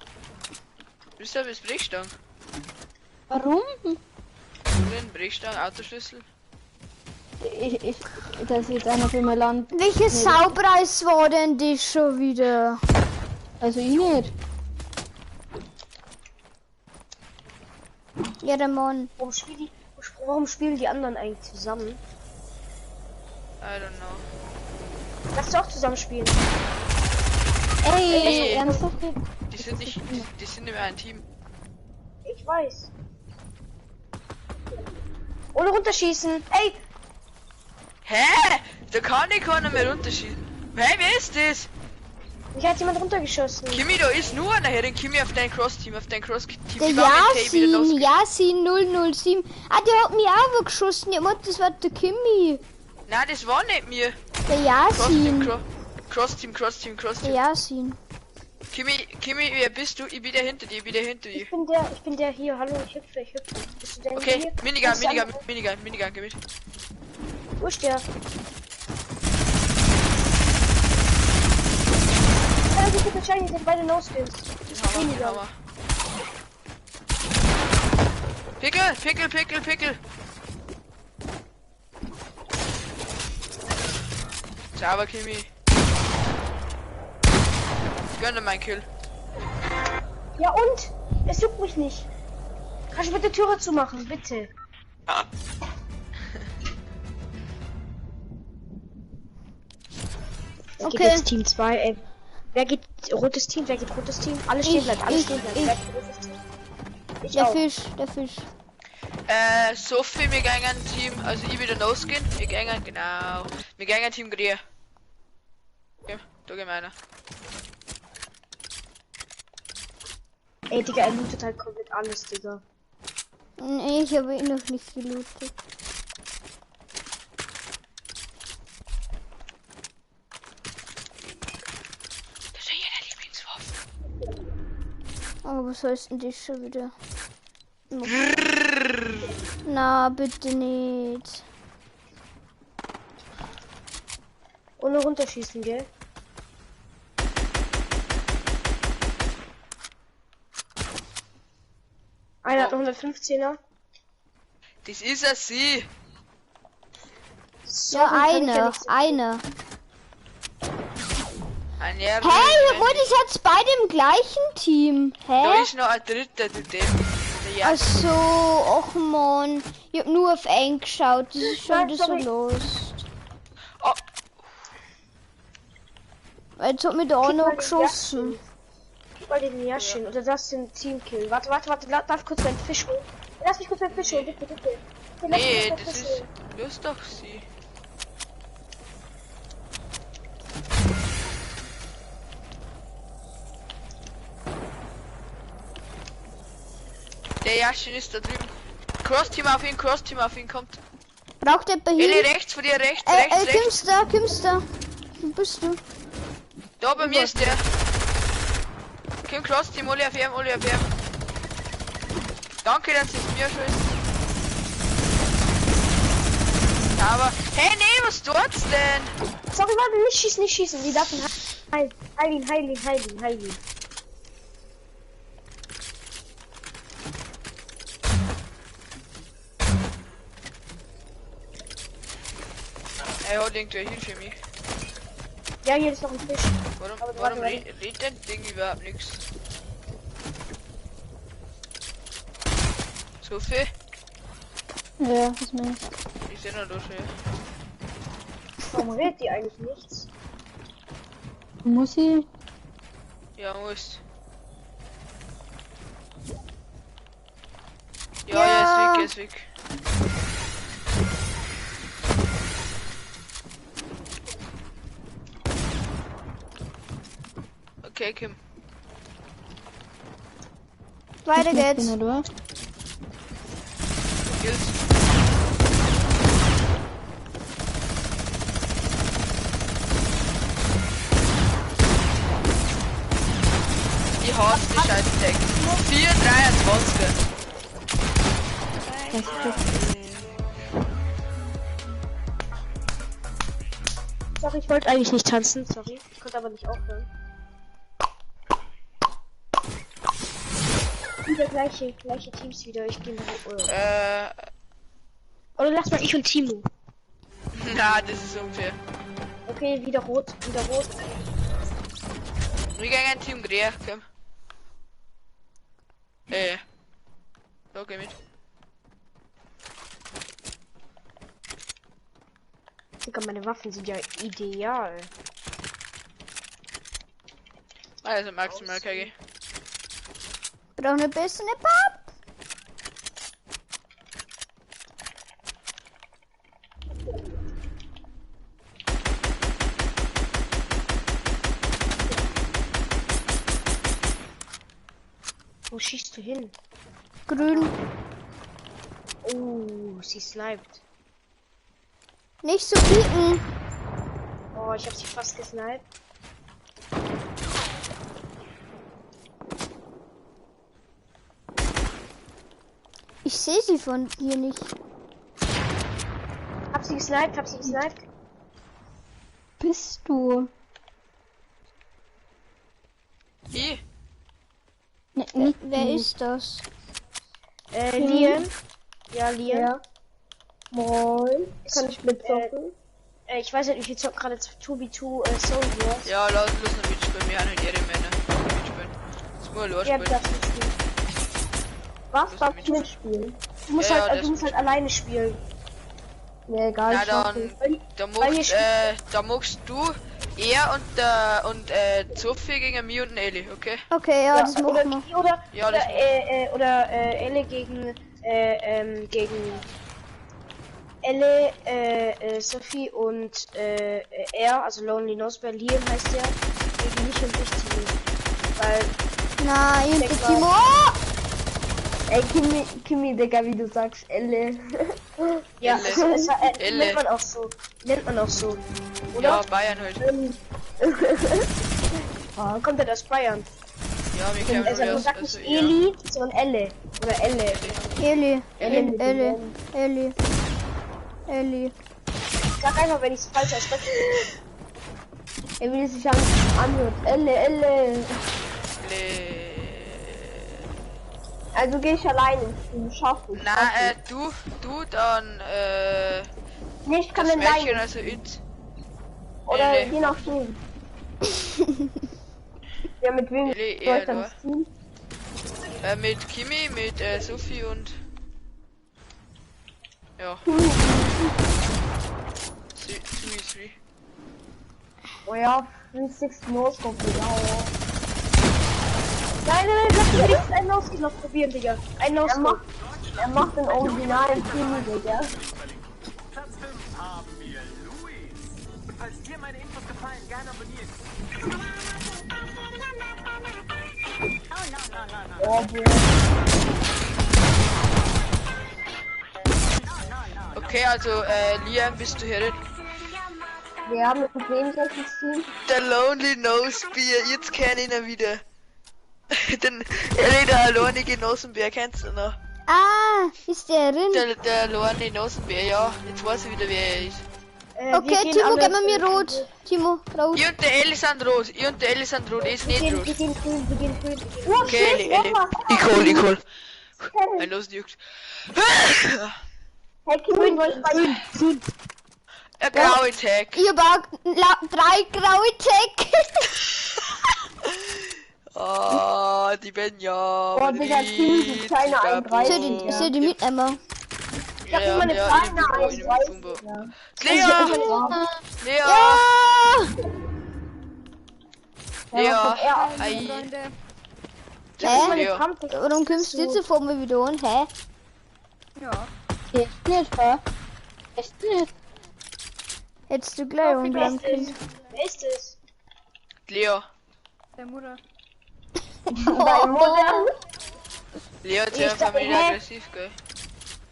Bist du ein bisschen Brechstange? Warum? Den Brechstange, Autoschlüssel. Ich, dass jetzt einer für mein Land. Welcher Saupreis war denn das schon wieder? Also ich nicht. Ja, der Mann. Warum spielen die anderen eigentlich zusammen? I don't know. Lass doch zusammen spielen. Ey, Nee. Ernsthaft? Die sind nicht, die sind nicht mehr ein Team. Ich weiß. Ohne runterschießen. Ey, Hä? Da kann ich keiner mehr runterschießen. Hä, wer ist das? mich hat jemand runtergeschossen. Kimi, da ist nur einer. Hey, den Kimi auf dein Cross-Team, auf dein Cross-Team. Der Ich war mit Kay wieder Yasin, los. Yasin 007. Ah, der hat mich auch geschossen. Ich meinte, das war der Kimi. Nein, das war nicht mir. Der Cross-Team, Yasin. Cross-Team, Cross-Team, Cross-Team. Der Yasin. Kimi, wer bist du? Ich bin der hinter dir, ich bin der hinter dir. Ich bin der hier. Hallo, ich hüpfe, ich hüpfe. Bist du der Okay, hier? Minigun, Bist du Minigun, andere? Minigun, Minigun, geh mit. Wo ist der? Ja, die sind wahrscheinlich sind beide No-Skins. Den haben wir, den haben wir. Pickel, Pickel, Pickel, Pickel. Sauber, Kimi. Gönn dir meinen Kill. Ja und? Es juckt mich nicht. Kannst du bitte Türe zumachen, bitte? Wer geht Okay. jetzt Team 2, ey? Wer geht rotes Team? Wer geht rotes Team? Alle stehen Ich, bleiben, alle ich, stehen bleiben. ich. Wer geht rotes Team? Ich Der auch. Fisch, der Fisch. Sophie, wir gehen ein Team, also ich wieder No-Skin, wir gehen, genau. Wir gehen ein Team Grier. Okay, da gehen wir einer. Ey, Digga, er lootet halt komplett alles, Digga. Nee, ich habe ihn noch nicht gelootet. Das ist ja jeder Lieblingswaffe. Oh, was heißt denn das schon wieder? Na, bitte nicht. Ohne runterschießen, gell? Einer hat Oh. noch 115er. Das ist er sie. Sorry, Ja, kann ich ja einer, nicht so- einer. Ein Jahr. Hey, wo die seid beide im gleichen Team? Da Hä? ist noch ein dritter, du Depp. Der Ach Jan. so, och man. Ich hab nur auf einen geschaut. Das ist schon Nein, wieder so sorry. los. Oh, Jetzt hat mich der auch Kick noch mal den geschossen. Yashin. Gib mal den Yashin. Oder das den Teamkill. Warte, warte, warte. Darf ich kurz meinen Fisch holen? Lass mich kurz meinen Fisch holen, bitte, bitte. Bitte, lass mich nee, kurz meinen das Fisch ist. holen. Das ist doch sie. Der Yashin ist da drüben. Cross-Team auf ihn, Cross-Team auf ihn, kommt. Braucht jemand Eli, hin? rechts von dir, rechts, rechts, rechts. Kommst da, kommst da. Wo bist du? Da bei mir ist der. Kim Cross-Team, Oli auf ihm, Oli auf ihm. Danke, dass es mir schon ist. Aber. Hey, nee, was tut's denn? Sorry, warte, nicht schießen, nicht schießen. Die dürfen heil, heil ihn, heil ihn, heil ihn, heil ihn. Er hat irgendwer hin für mich. Ja, hier ist noch ein Fisch. Warum, Aber warum warte, warte. redet denn Ding überhaupt nichts? Sophie, Ja, was meinst du? ich seh noch da schon. Warum redet die eigentlich nichts? Muss ich? Ja, muss. Ja, ja, Ja. ist weg, ist weg. Okay, Kim. Weiter Ich geht's. bin oder? Kills. Ich hasse die scheiß Tag. 4,23. Das ist Sorry, ich wollte eigentlich nicht tanzen. Sorry. Ich konnte aber nicht aufhören. Wieder gleiche Teams wieder. Ich gehe mal. Oder lass mal ich und Timo. Na, das ist unfair. Okay, wieder rot, wieder rot. Wir gehen ein Team Griech, komm. So, geh mit. Digga, meine Waffen sind ja ideal. Also maximal KG. Brauche eine bessere Pop. Wo schießt du hin? Grün. Oh, sie sniped. Nicht so pieken. Oh, ich hab sie fast gesniped. Ich sehe sie von hier nicht. Hab sie gesniped, hab sie gesniped. Bist du? Ich? Ne, nicht Wer du. ist das? Liam. Ja, Liam. Ja. Moin. Kann ich mitzocken? Ich weiß nicht, ich zock gerade 2v2 Soldiers. Ja, lass noch mitspielen. Wir haben halt ihre Männer. Mitspielen. Das muss ich Ja, spielen. darfst mitspielen. Was? Darf ich mitspielen? Du musst Ja, halt, ja, du musst halt alleine spielen. Nee, egal. Na ich schaff dann, da Weil magst, da magst du er und Sophie gegen mich und Eli, okay? Okay, ja, das oder, machen wir. oder, Ja, das oder, Elle gegen gegen Elle, Sophie und er, also Lonely Nosebell, Liam heißt der, gegen mich und dich, Timo. Weil, Nein, und der Denk mal. Timo. Oh! Ey, Kimi, Kimi, Digga, wie du sagst, Elle. ja, Elle. es, Elle. nennt man auch so. Nennt man auch so. Oder? Ja, Bayern halt. Kommt er aus Bayern? Ja, wir kennen Also, man also, sagt nicht also, ja. Eli, sondern Elle. Oder Elle. Eli. Eli. Eli. Eli. Eli. Sag einfach, wenn ich es falsch ausspreche. Ey, wie das sich anhört. Elle, Elle. Le- Also gehe ich alleine ins Team, schaff ich. Nein, du dann, Nee, ich kann das alleine. Mädchen, also ich. Oder Elle. je nachdem. Ja, mit wem Elle, soll ich er, dann du. ins Team? Mit Kimi, mit Sophie und. Ja. 2v3. Oh ja, 360 No-Scope, Digga. Oh. Nein, nein, nein, lass mich wenigstens einen No-Skill noch probieren, Digga. Ein Er No-Skill. macht, er macht den originalen Kimi, Digga. Platz 5 haben wir Luis. Und falls dir meine Infos gefallen, gerne abonnieren. Oh, boah. Okay, also, Liam, bist du hier? Wir haben mit wem soll ich ins Team? Der Lonely Nose Beer, jetzt kenn ich ihn wieder. Den Ellie, der alleinige Nosenbär, kennst du noch? Ah, ist der drin? Der alleinige Nosenbär, ja. Jetzt weiß ich wieder, wer er ist. Okay, Timo, gib mal mir rot. Timo, rot. Ich und der Ellie sind rot. Ich und der Ellie sind rot, er ist nicht rot. Wir gehen grün, wir gehen grün. Wir gehen grün. Okay, Ellie, Ellie. Ich hol. Mein Los juckt. Hey, Kimi, soll ich bei Grün. Ein graue Tag. Ich hab auch 3 graue Tag. Oh, die Benja. Oh, Digga, Kimi, du kleine 31. Soll ich die mitnehmen? Ich hab immer eine kleine 31. Lea! Lea! Ja! Lea! Ei. Hä? Lea. Warum kommst du jetzt vor mir wieder an? Hä? Ja. Echt nicht, hä? Echt nicht. Hättest du gleich umbleiben können. Wer ist es? Lea. Der Mutter. Deine Mutter. Lea hat Ich ja dachte, Familie hä? aggressiv, gell?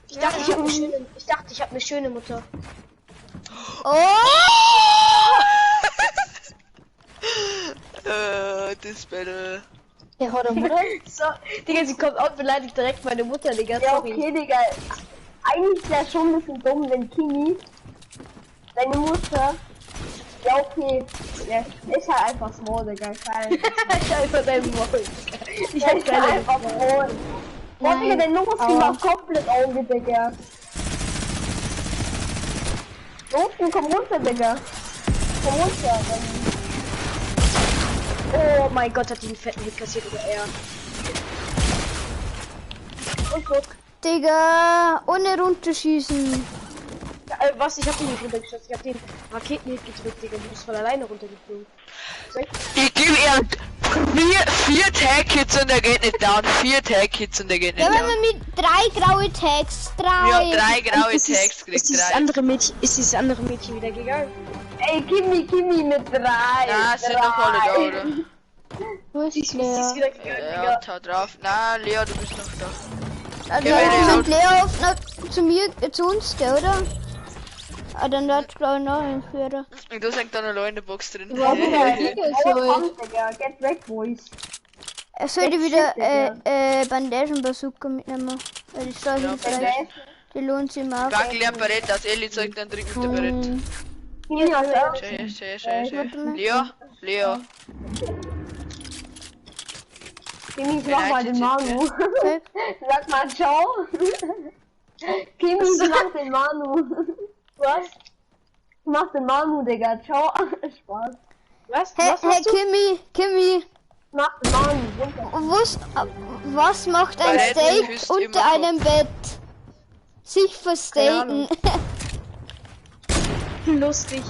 Ich dachte, ich habe eine schöne, ich dachte, ich habe eine schöne Mutter. Oh! Das Battle. Der hat eine Mutter. So, Digga, sie kommt auch beleidigt direkt meine Mutter, Digga. Ja, Sorry. okay, Digga. Eigentlich ist ja schon ein bisschen dumm, wenn Kimi deine Mutter. Ja, okay. Ja, ist halt einfach small, Digga. Kein. Ich einfach dein Maul. Ich hab Ist keine einfach small. Boah, Digga, dein Noski macht komplett Auge, Digga. Noski, komm runter, Digga. Komm runter. Dann. Oh mein Gott, hat die einen fetten Hit kassiert oder er. Und guck. Digga, ohne runterschießen. Was? Ich hab den nicht runtergeschossen. Ich hab den Raketenhit gedrückt, Digga. Du bist von alleine runtergeflogen. Ich geb ihm 4 Tag-Hits und er geht nicht down. 4 Tag-Hits und er geht nicht Ja, wenn down. man mit 3 graue Tags, 3. Ja, 3 graue Ist Tags dieses, kriegt ist dieses 3. andere Mädchen, ist dieses andere Mädchen wieder gegangen? Ey, Kimi, Kimi mit 3. Na, sind noch alle da, oder? Wo ist Sie ist Lea? wieder gegangen, Ja, Digga. tau drauf. Na, Lea, du bist noch da. Also, Okay, ja, Leo. Leo auf, na, zu mir, zu uns, gell, oder? Ah, dann hat glaube ich noch einen Führer. Und du sind dann allein in der Box drin. Ja, Digga, Digga. Get back, boys. Er sollte wieder Bandagen Bazooka mitnehmen. Weil die ist da Ja, hilfreich. Die lohnt sich immer auch. Gang lernt Barett aus, Ellie zeigt dann Trick mit der Barett. Kimi, hast du Schön, schön, schön, schön. Leo, Leo. Kimi, ich mach mal den Manu. Sag mal ciao. Kimi, ich mach den Manu. Was? Ich mach den Manu, Digga. Ciao. Spaß. Was? Hey, Was hey machst du? Kimi, Kimi, Ich mach den Manu. Runter. was macht ein Barett Steak küsst unter immer einem Bett? Sich verstecken. Lustig.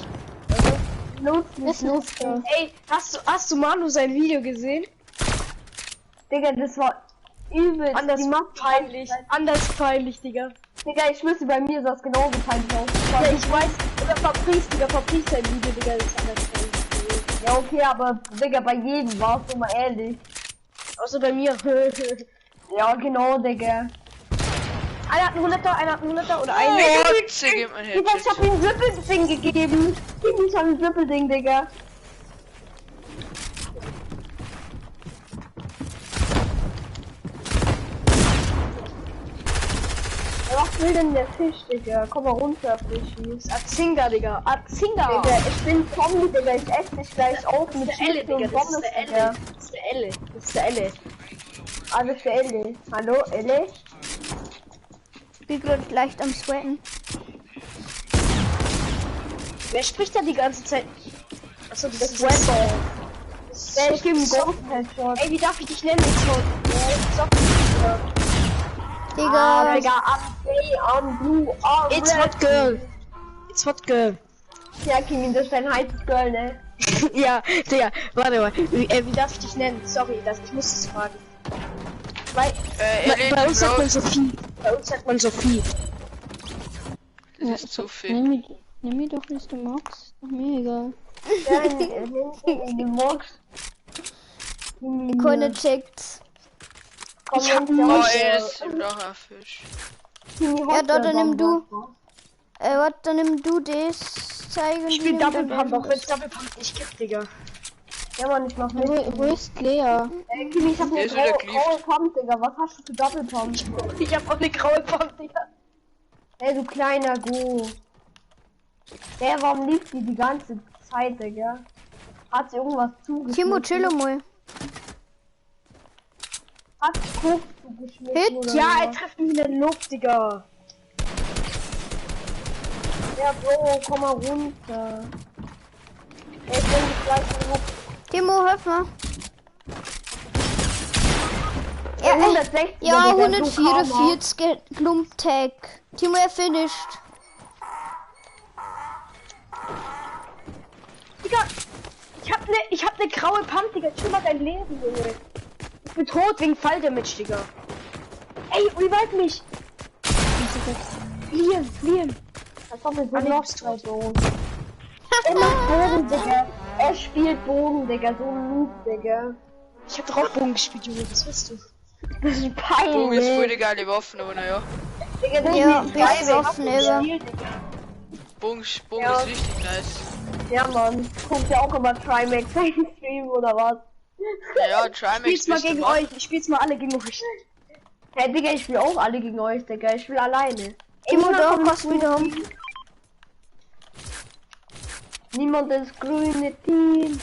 Lustig, lustig. Ey, hast du Manu sein Video gesehen? Digga, das war übelst. Anders Die macht peinlich. Anders peinlich, Digga. Digga, ich wüsste, bei mir sah es genauso peinlich aus. Ja, ich weiß. Oder Fabrice, Digga, Fabrice sein Video, Digga, das ist anders peinlich. Ja, okay, aber Digga, bei jedem war es immer ehrlich. Außer bei mir. Ja, genau, Digga. Einer hat einen 100er, einer hat einen 100er oder einen. Oh, sie gibt mir einen Digga, ich hab Headshot. ihm ein Ripple-Ding gegeben. Ich hab ein Ripple-Ding, Digga. Ja, Was will denn der Fisch, Digga? Komm mal runter, Fischi. Das ist Azinga, Digga. Azinga. Digga, ich bin Zombie, Digga. Ich esse dich gleich auf mit Das ist der Elle, Chips und Digga. Das ist Pommes, der Elle. Digga. Das ist der Elle. Das ist der Elle. Alles für Elle. Hallo, Elle? Ich bin gerade leicht am Sweaten. Wer spricht da die ganze Zeit? Achso, das ist Weapon. Das Ja, ist ich gebe einen so- Ghost Headshot. Ey, wie darf ich dich nennen? It's hot. Ja, Digga, Ah, Digga, I'm gay, I'm blue, I'm It's red. hot girl. It's hot girl. Ja, Kimi, das ist dein heißes Girl, ne? Ja, Digga, warte mal. Wie darf ich dich nennen? Sorry, ich muss es fragen. Weil, Ellie, bei du uns sagt man brauchst. Sophie. Bei uns sagt man Sophie. Das ist zu viel. Nimm mich doch, wie du magst. Ist doch mir egal. Ja, in den Box. keiner checkt's. Ich hab Oh, ey, das ist noch ein Fisch. Ja, da, dann nimm du. Warte, dann nimm du das Zeug und Ich spiel nimm Double dann Pump, auch das. wenn Double Pump nicht gibt, Digga. Ja, Mann, ich mach mit. Wo ist Lea? Kimi, ich hab Der eine ist wieder graue, gelieft. graue Pump, Digga. Was hast du für Double Pump? Ich hab auch eine graue Pump, Digga. Ey, du kleiner Go. Der, warum liegt die die ganze Zeit, Digga? Hat sie irgendwas zugeschmissen? Timo, chill mal. Hat sie Koks zugeschmissen Hit? oder Ja, er was? trifft mich in der Luft, Digga. Ja, Bro, komm mal runter. Ey, ich bin gleich in Timo, hilf mir. Ja, 160, ja Digga, so Karma. 144 Klump-Tag. Timo, er finished. Digga, ich hab ne graue Pump, Digga. Chill mal dein Leben, Junge. Ich bin tot wegen Falldamage, Digga. Ey, revive mich. Liam, Liam. Als ob wir so Ah, nee, du lost bist tot. sind, Bro. Er macht Bogen, Digga. Er spielt Bogen, Digga. So ein Noob, Digga. Ich hab drauf Bogen gespielt, Junge, das weißt du. Das ist peinlich. Bogen ist voll die geile Waffen, aber naja. Digga, das Ja, ist beste geil. Waffen ever. Bogen, Bogen Ja. ist richtig nice. Ja, Mann. Guckt ja auch immer Trimax Stream oder was? Ja, Ich Trimax spiel's mal bist du gegen Mann. euch. Ich spiel's mal alle gegen euch. Hey, Digga, ich spiel auch alle gegen euch, Digga. Ich spiel alleine. Ey, Timo, niemand da kommt kannst du wieder haben. Niemand ins grüne Team.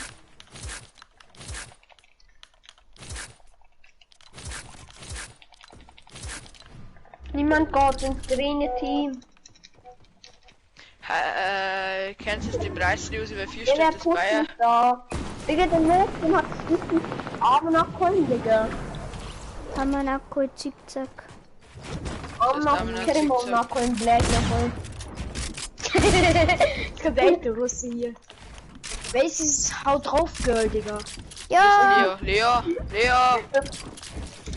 Niemand geht ins grüne Team. Kennst du die Preisnews über 4 Ja, der Stunden das pusht Bayer? mich da. Digga, der Hof, den hat richtig Arme nach Köln, Digga. Hamanako Zickzack. Arme Das nach Arme nach Krim, Zickzack. nach Köln, Black nach Köln. Jetzt kommt echt der Russe hier. Welches Haut drauf, Girl, Digga? Ja! Leo, Leo, Leo.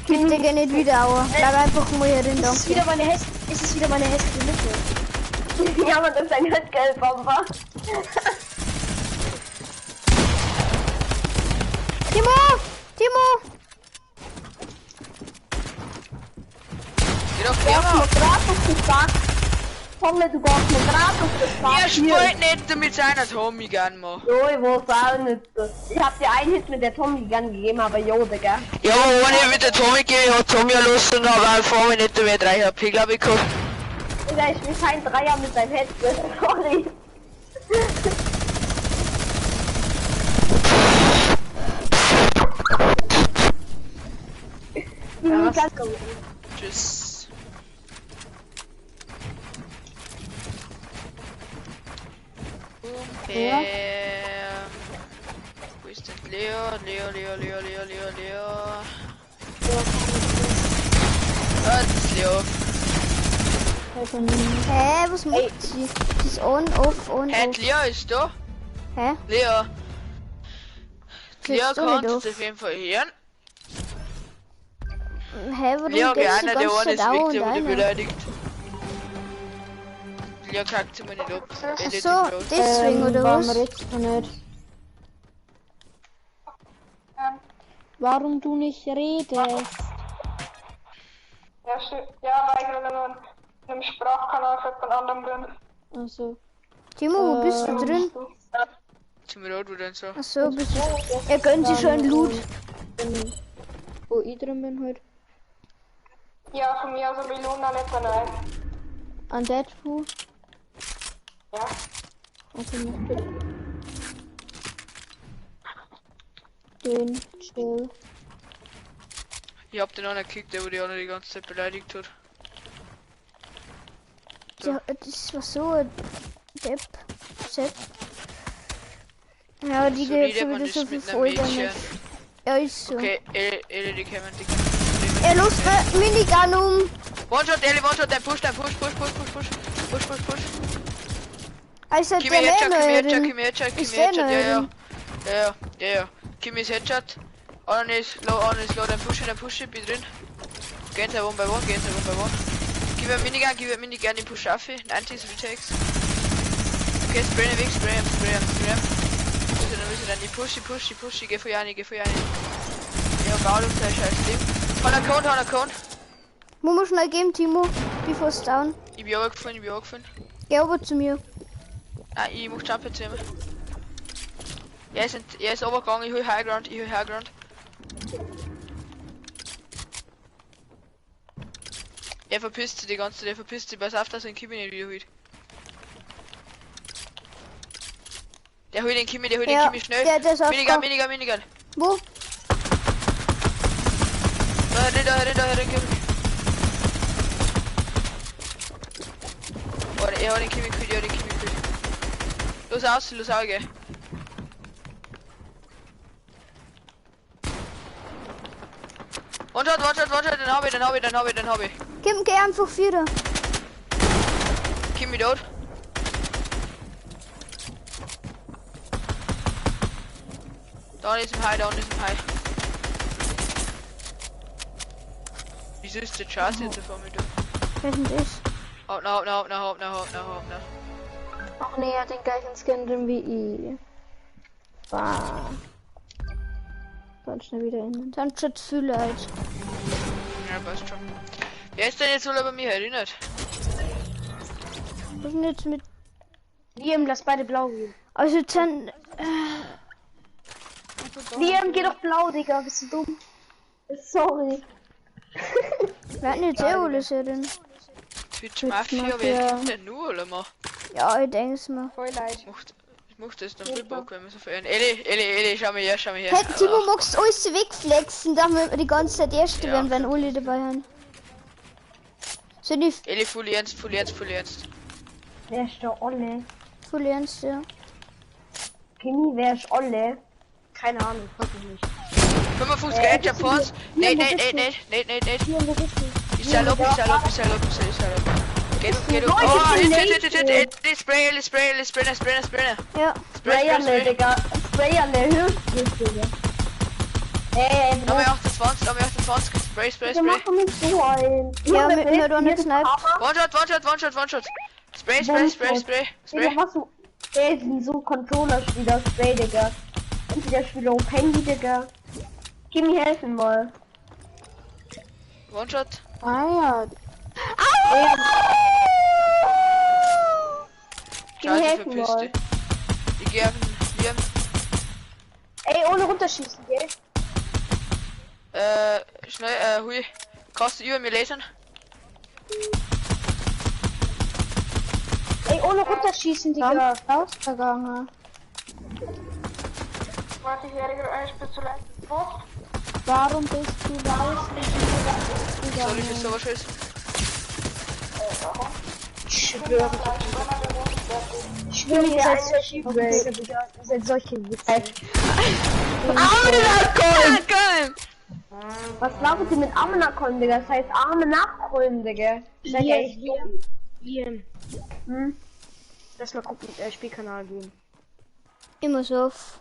Bitte geh nicht wieder, aua. Bleib einfach mal hier drin, Ist es danke. wieder meine Häss ist es wieder meine hässliche Lippe? Ja, aber das ist ein Handgeldbomber. Timo! Timo! Geh doch Du hast her. mir grad auf den Sack. Tommy, du gehst mir grad auf den Sack. Er spielt nicht mit seiner Tommy Gun, Mann. Jo, ich weiß auch nicht. Ich hab dir einen Hit mit der Tommy Gun gegeben, aber jo, Digga. Ja, aber wenn ich mit der Tommy gehe, hat Tommy ja Lust und habe auch vor mir nicht mehr 3 HP, glaube ich, gehabt. Digga, ich will keinen Dreier mit seinem Headset. Sorry. Ja, was? Tschüss. Ja. Wo ist denn Leo? Leo, Leo, Leo, Leo, Leo, Leo. Ah, das ist Leo. Hä, was macht sie? Das ist on, off, on, Hey, off. Leo ist da. Hä? Leo. Das Leo ist doch nicht kann off. auf jeden Fall hören. Hä, warum Leo, geht's wie die einer, der ganze eine Zeit ist au weg, und der wurde ein? beleidigt. Leo kackt immer nicht ab. Ach so, deswegen, oder Warum was? redest du nicht? Warum du nicht redest? Ja, ja, weil ich gerade noch in einem Sprachkanal von jemand anderem bin. Also, Timo, wo bist du drin? Zum Rot oder so. Ach so, bist du. Er gönnt sich schon Loot. Wo ich drin bin halt. Ja, von mir aus aber Ilona nicht dabei. An Deadpool. Ja. Okay, mach bitte. Den chill. Ich hab den anderen gekickt, der wo die andere die ganze Zeit beleidigt hat. Ja, das war so ein Depp. Sepp. Ja, die So gibt redet schon man wieder das so viel mit einem voll Mädchen. damit. Ja, ist so. Okay, Elle, Elle, die kämen, die kämen. Er los Minigun um. One-Shot, Elle, One-Shot, dein Push, dein Push, Push, Push, Push, Push, Push, Push, Push. Also Kimi der Headshot, Kimi Headshot, Neuerin. Kimi Headshot, Kimi Ist der Headshot, ja, ja. Neuerin? Ja, ja, ja, ja. Kimi ist Headshot. Einer ist low, einer ist low, dann push, dann push, bin drin. Gehen sie one by one, gehen sie one by one. Gib mir Minigun, gib mir Minigun, den Push auf, 90s Retakes. Okay, spray ihn weg, spray ihn, spray ihn, spray ihn. Wo ist er denn, wo ist er denn? Die push, die push, die push, die geh vor Jani, geh vor Jani. Ja, bau doch sein scheiß Leben. Hat er Cone, hat er Cone. Wo muss schnell geben, Timo? Before it's down. Ich bin auch gefunden, ich bin auch gefunden. Geh over zu mir. Nein, ich mach Jump jetzt immer. Er ist runtergegangen, ich hol High Ground, ich hol High Ground. Er verpisst sich die ganze Zeit, er verpisst sich. Pass auf, dass er den Kimi nicht wiederholt. Der holt den Kimi, der holt Ja, den Kimi schnell. der ist Minigun, aufgegangen. Minigun, Minigun. Wo? Da herin, da herin, da herin, Kimi. Oh, er hat den Kimi gekillt, er hat den Kimi gekillt. Los aus, los Auge. One shot, one shot, one shot, den hab ich, den hab ich, den hab ich, den hab ich. Kim, geh einfach vierer. Kimi tot. Down ist im High, down ist im High. Wieso ist der Chance jetzt vor mir, du? Wer ist denn das? Hopp, na, hopp, na, hopp, na, hopp, na, hopp, na, hopp, na. Ach nee, er hat den gleichen Skin drin wie ich. Bah. Ganz schnell wieder ändern. Dann schon zu viel Leute. Ja, passt schon. Wer ist denn jetzt wohl bei mir erinnert? Was ist denn jetzt mit. Liam, lass beide blau gehen. Also dann. Liam, geh doch blau, Digga, bist du dumm? Sorry. Wir hatten jetzt eh alles drin. Twitch Mafia, wer kennt denn nur, oder mal? Ja, ich denk's mir. Voll leid. Macht das dann voll Bock, wenn wir so verirren. Eli, Eli, Eli, schau mal her, schau mal her. Hey, Timo, magst du alles wegflexen, damit wir die ganze Zeit Erste Ja. werden, wenn alle dabei haben. Sind die Eli, voll ernst, voll ernst, voll ernst. Wer ist der Olle? voll ernst, ja. Kimi, wer ist Olle? Keine Ahnung, frag mich nicht. 55 Headshot vor uns. Nee, nee, nee, nee, nee, nee, nee. Ich sell up, ich sell up, ich sell up, ich sell up. Geht up, geht up. Oh, hit, hit, hit, hit, hit, Ellie, Spray, Ellie, Spray, Ellie, Spray, Spray, Spray. Ja. Spray, Spray, Sprayerle, Spray. Digga. Sprayerle, hilft nicht, Digga. Ey, ey, Nochmal 28, nochmal 28. Spray, Spray, Wir Spray. machen mich so ein. Ja, mit mir hat einer gesniped. One shot, one shot, one shot, one shot. Spray, Spray, Spray, Spray, Spray. Digga, was du. Ey, sind so Controller-Spieler, Spray, Digga. Entweder Spieler auf Handy, Digga. Kimi, helfen mal. One shot. Ah ja. Kimi, Scheiße, helfen verpiss mal. dich. Ich geh auf den Liam. Ey, ohne runterschießen, gell? Schnell, hui. Kannst du über mir lesen? Ey, ohne runterschießen, Digga. Rausgegangen. Warte, ich werde gerade ich bin zu leise. Was? Warum bist du raus? Sorry für sowas Scheiß. Ich schwöre. Ich schwöre, ihr seid solche Wichser, Digga. Ihr seid solche Wichser. Amenakolm! Was labert ihr mit Amenakolm, Digga? Das heißt Arme nachkolm, Digga. Seid ihr echt dumm? Liam. Hm? Lass mal gucken, Spielkanal gehen. Immer so auf.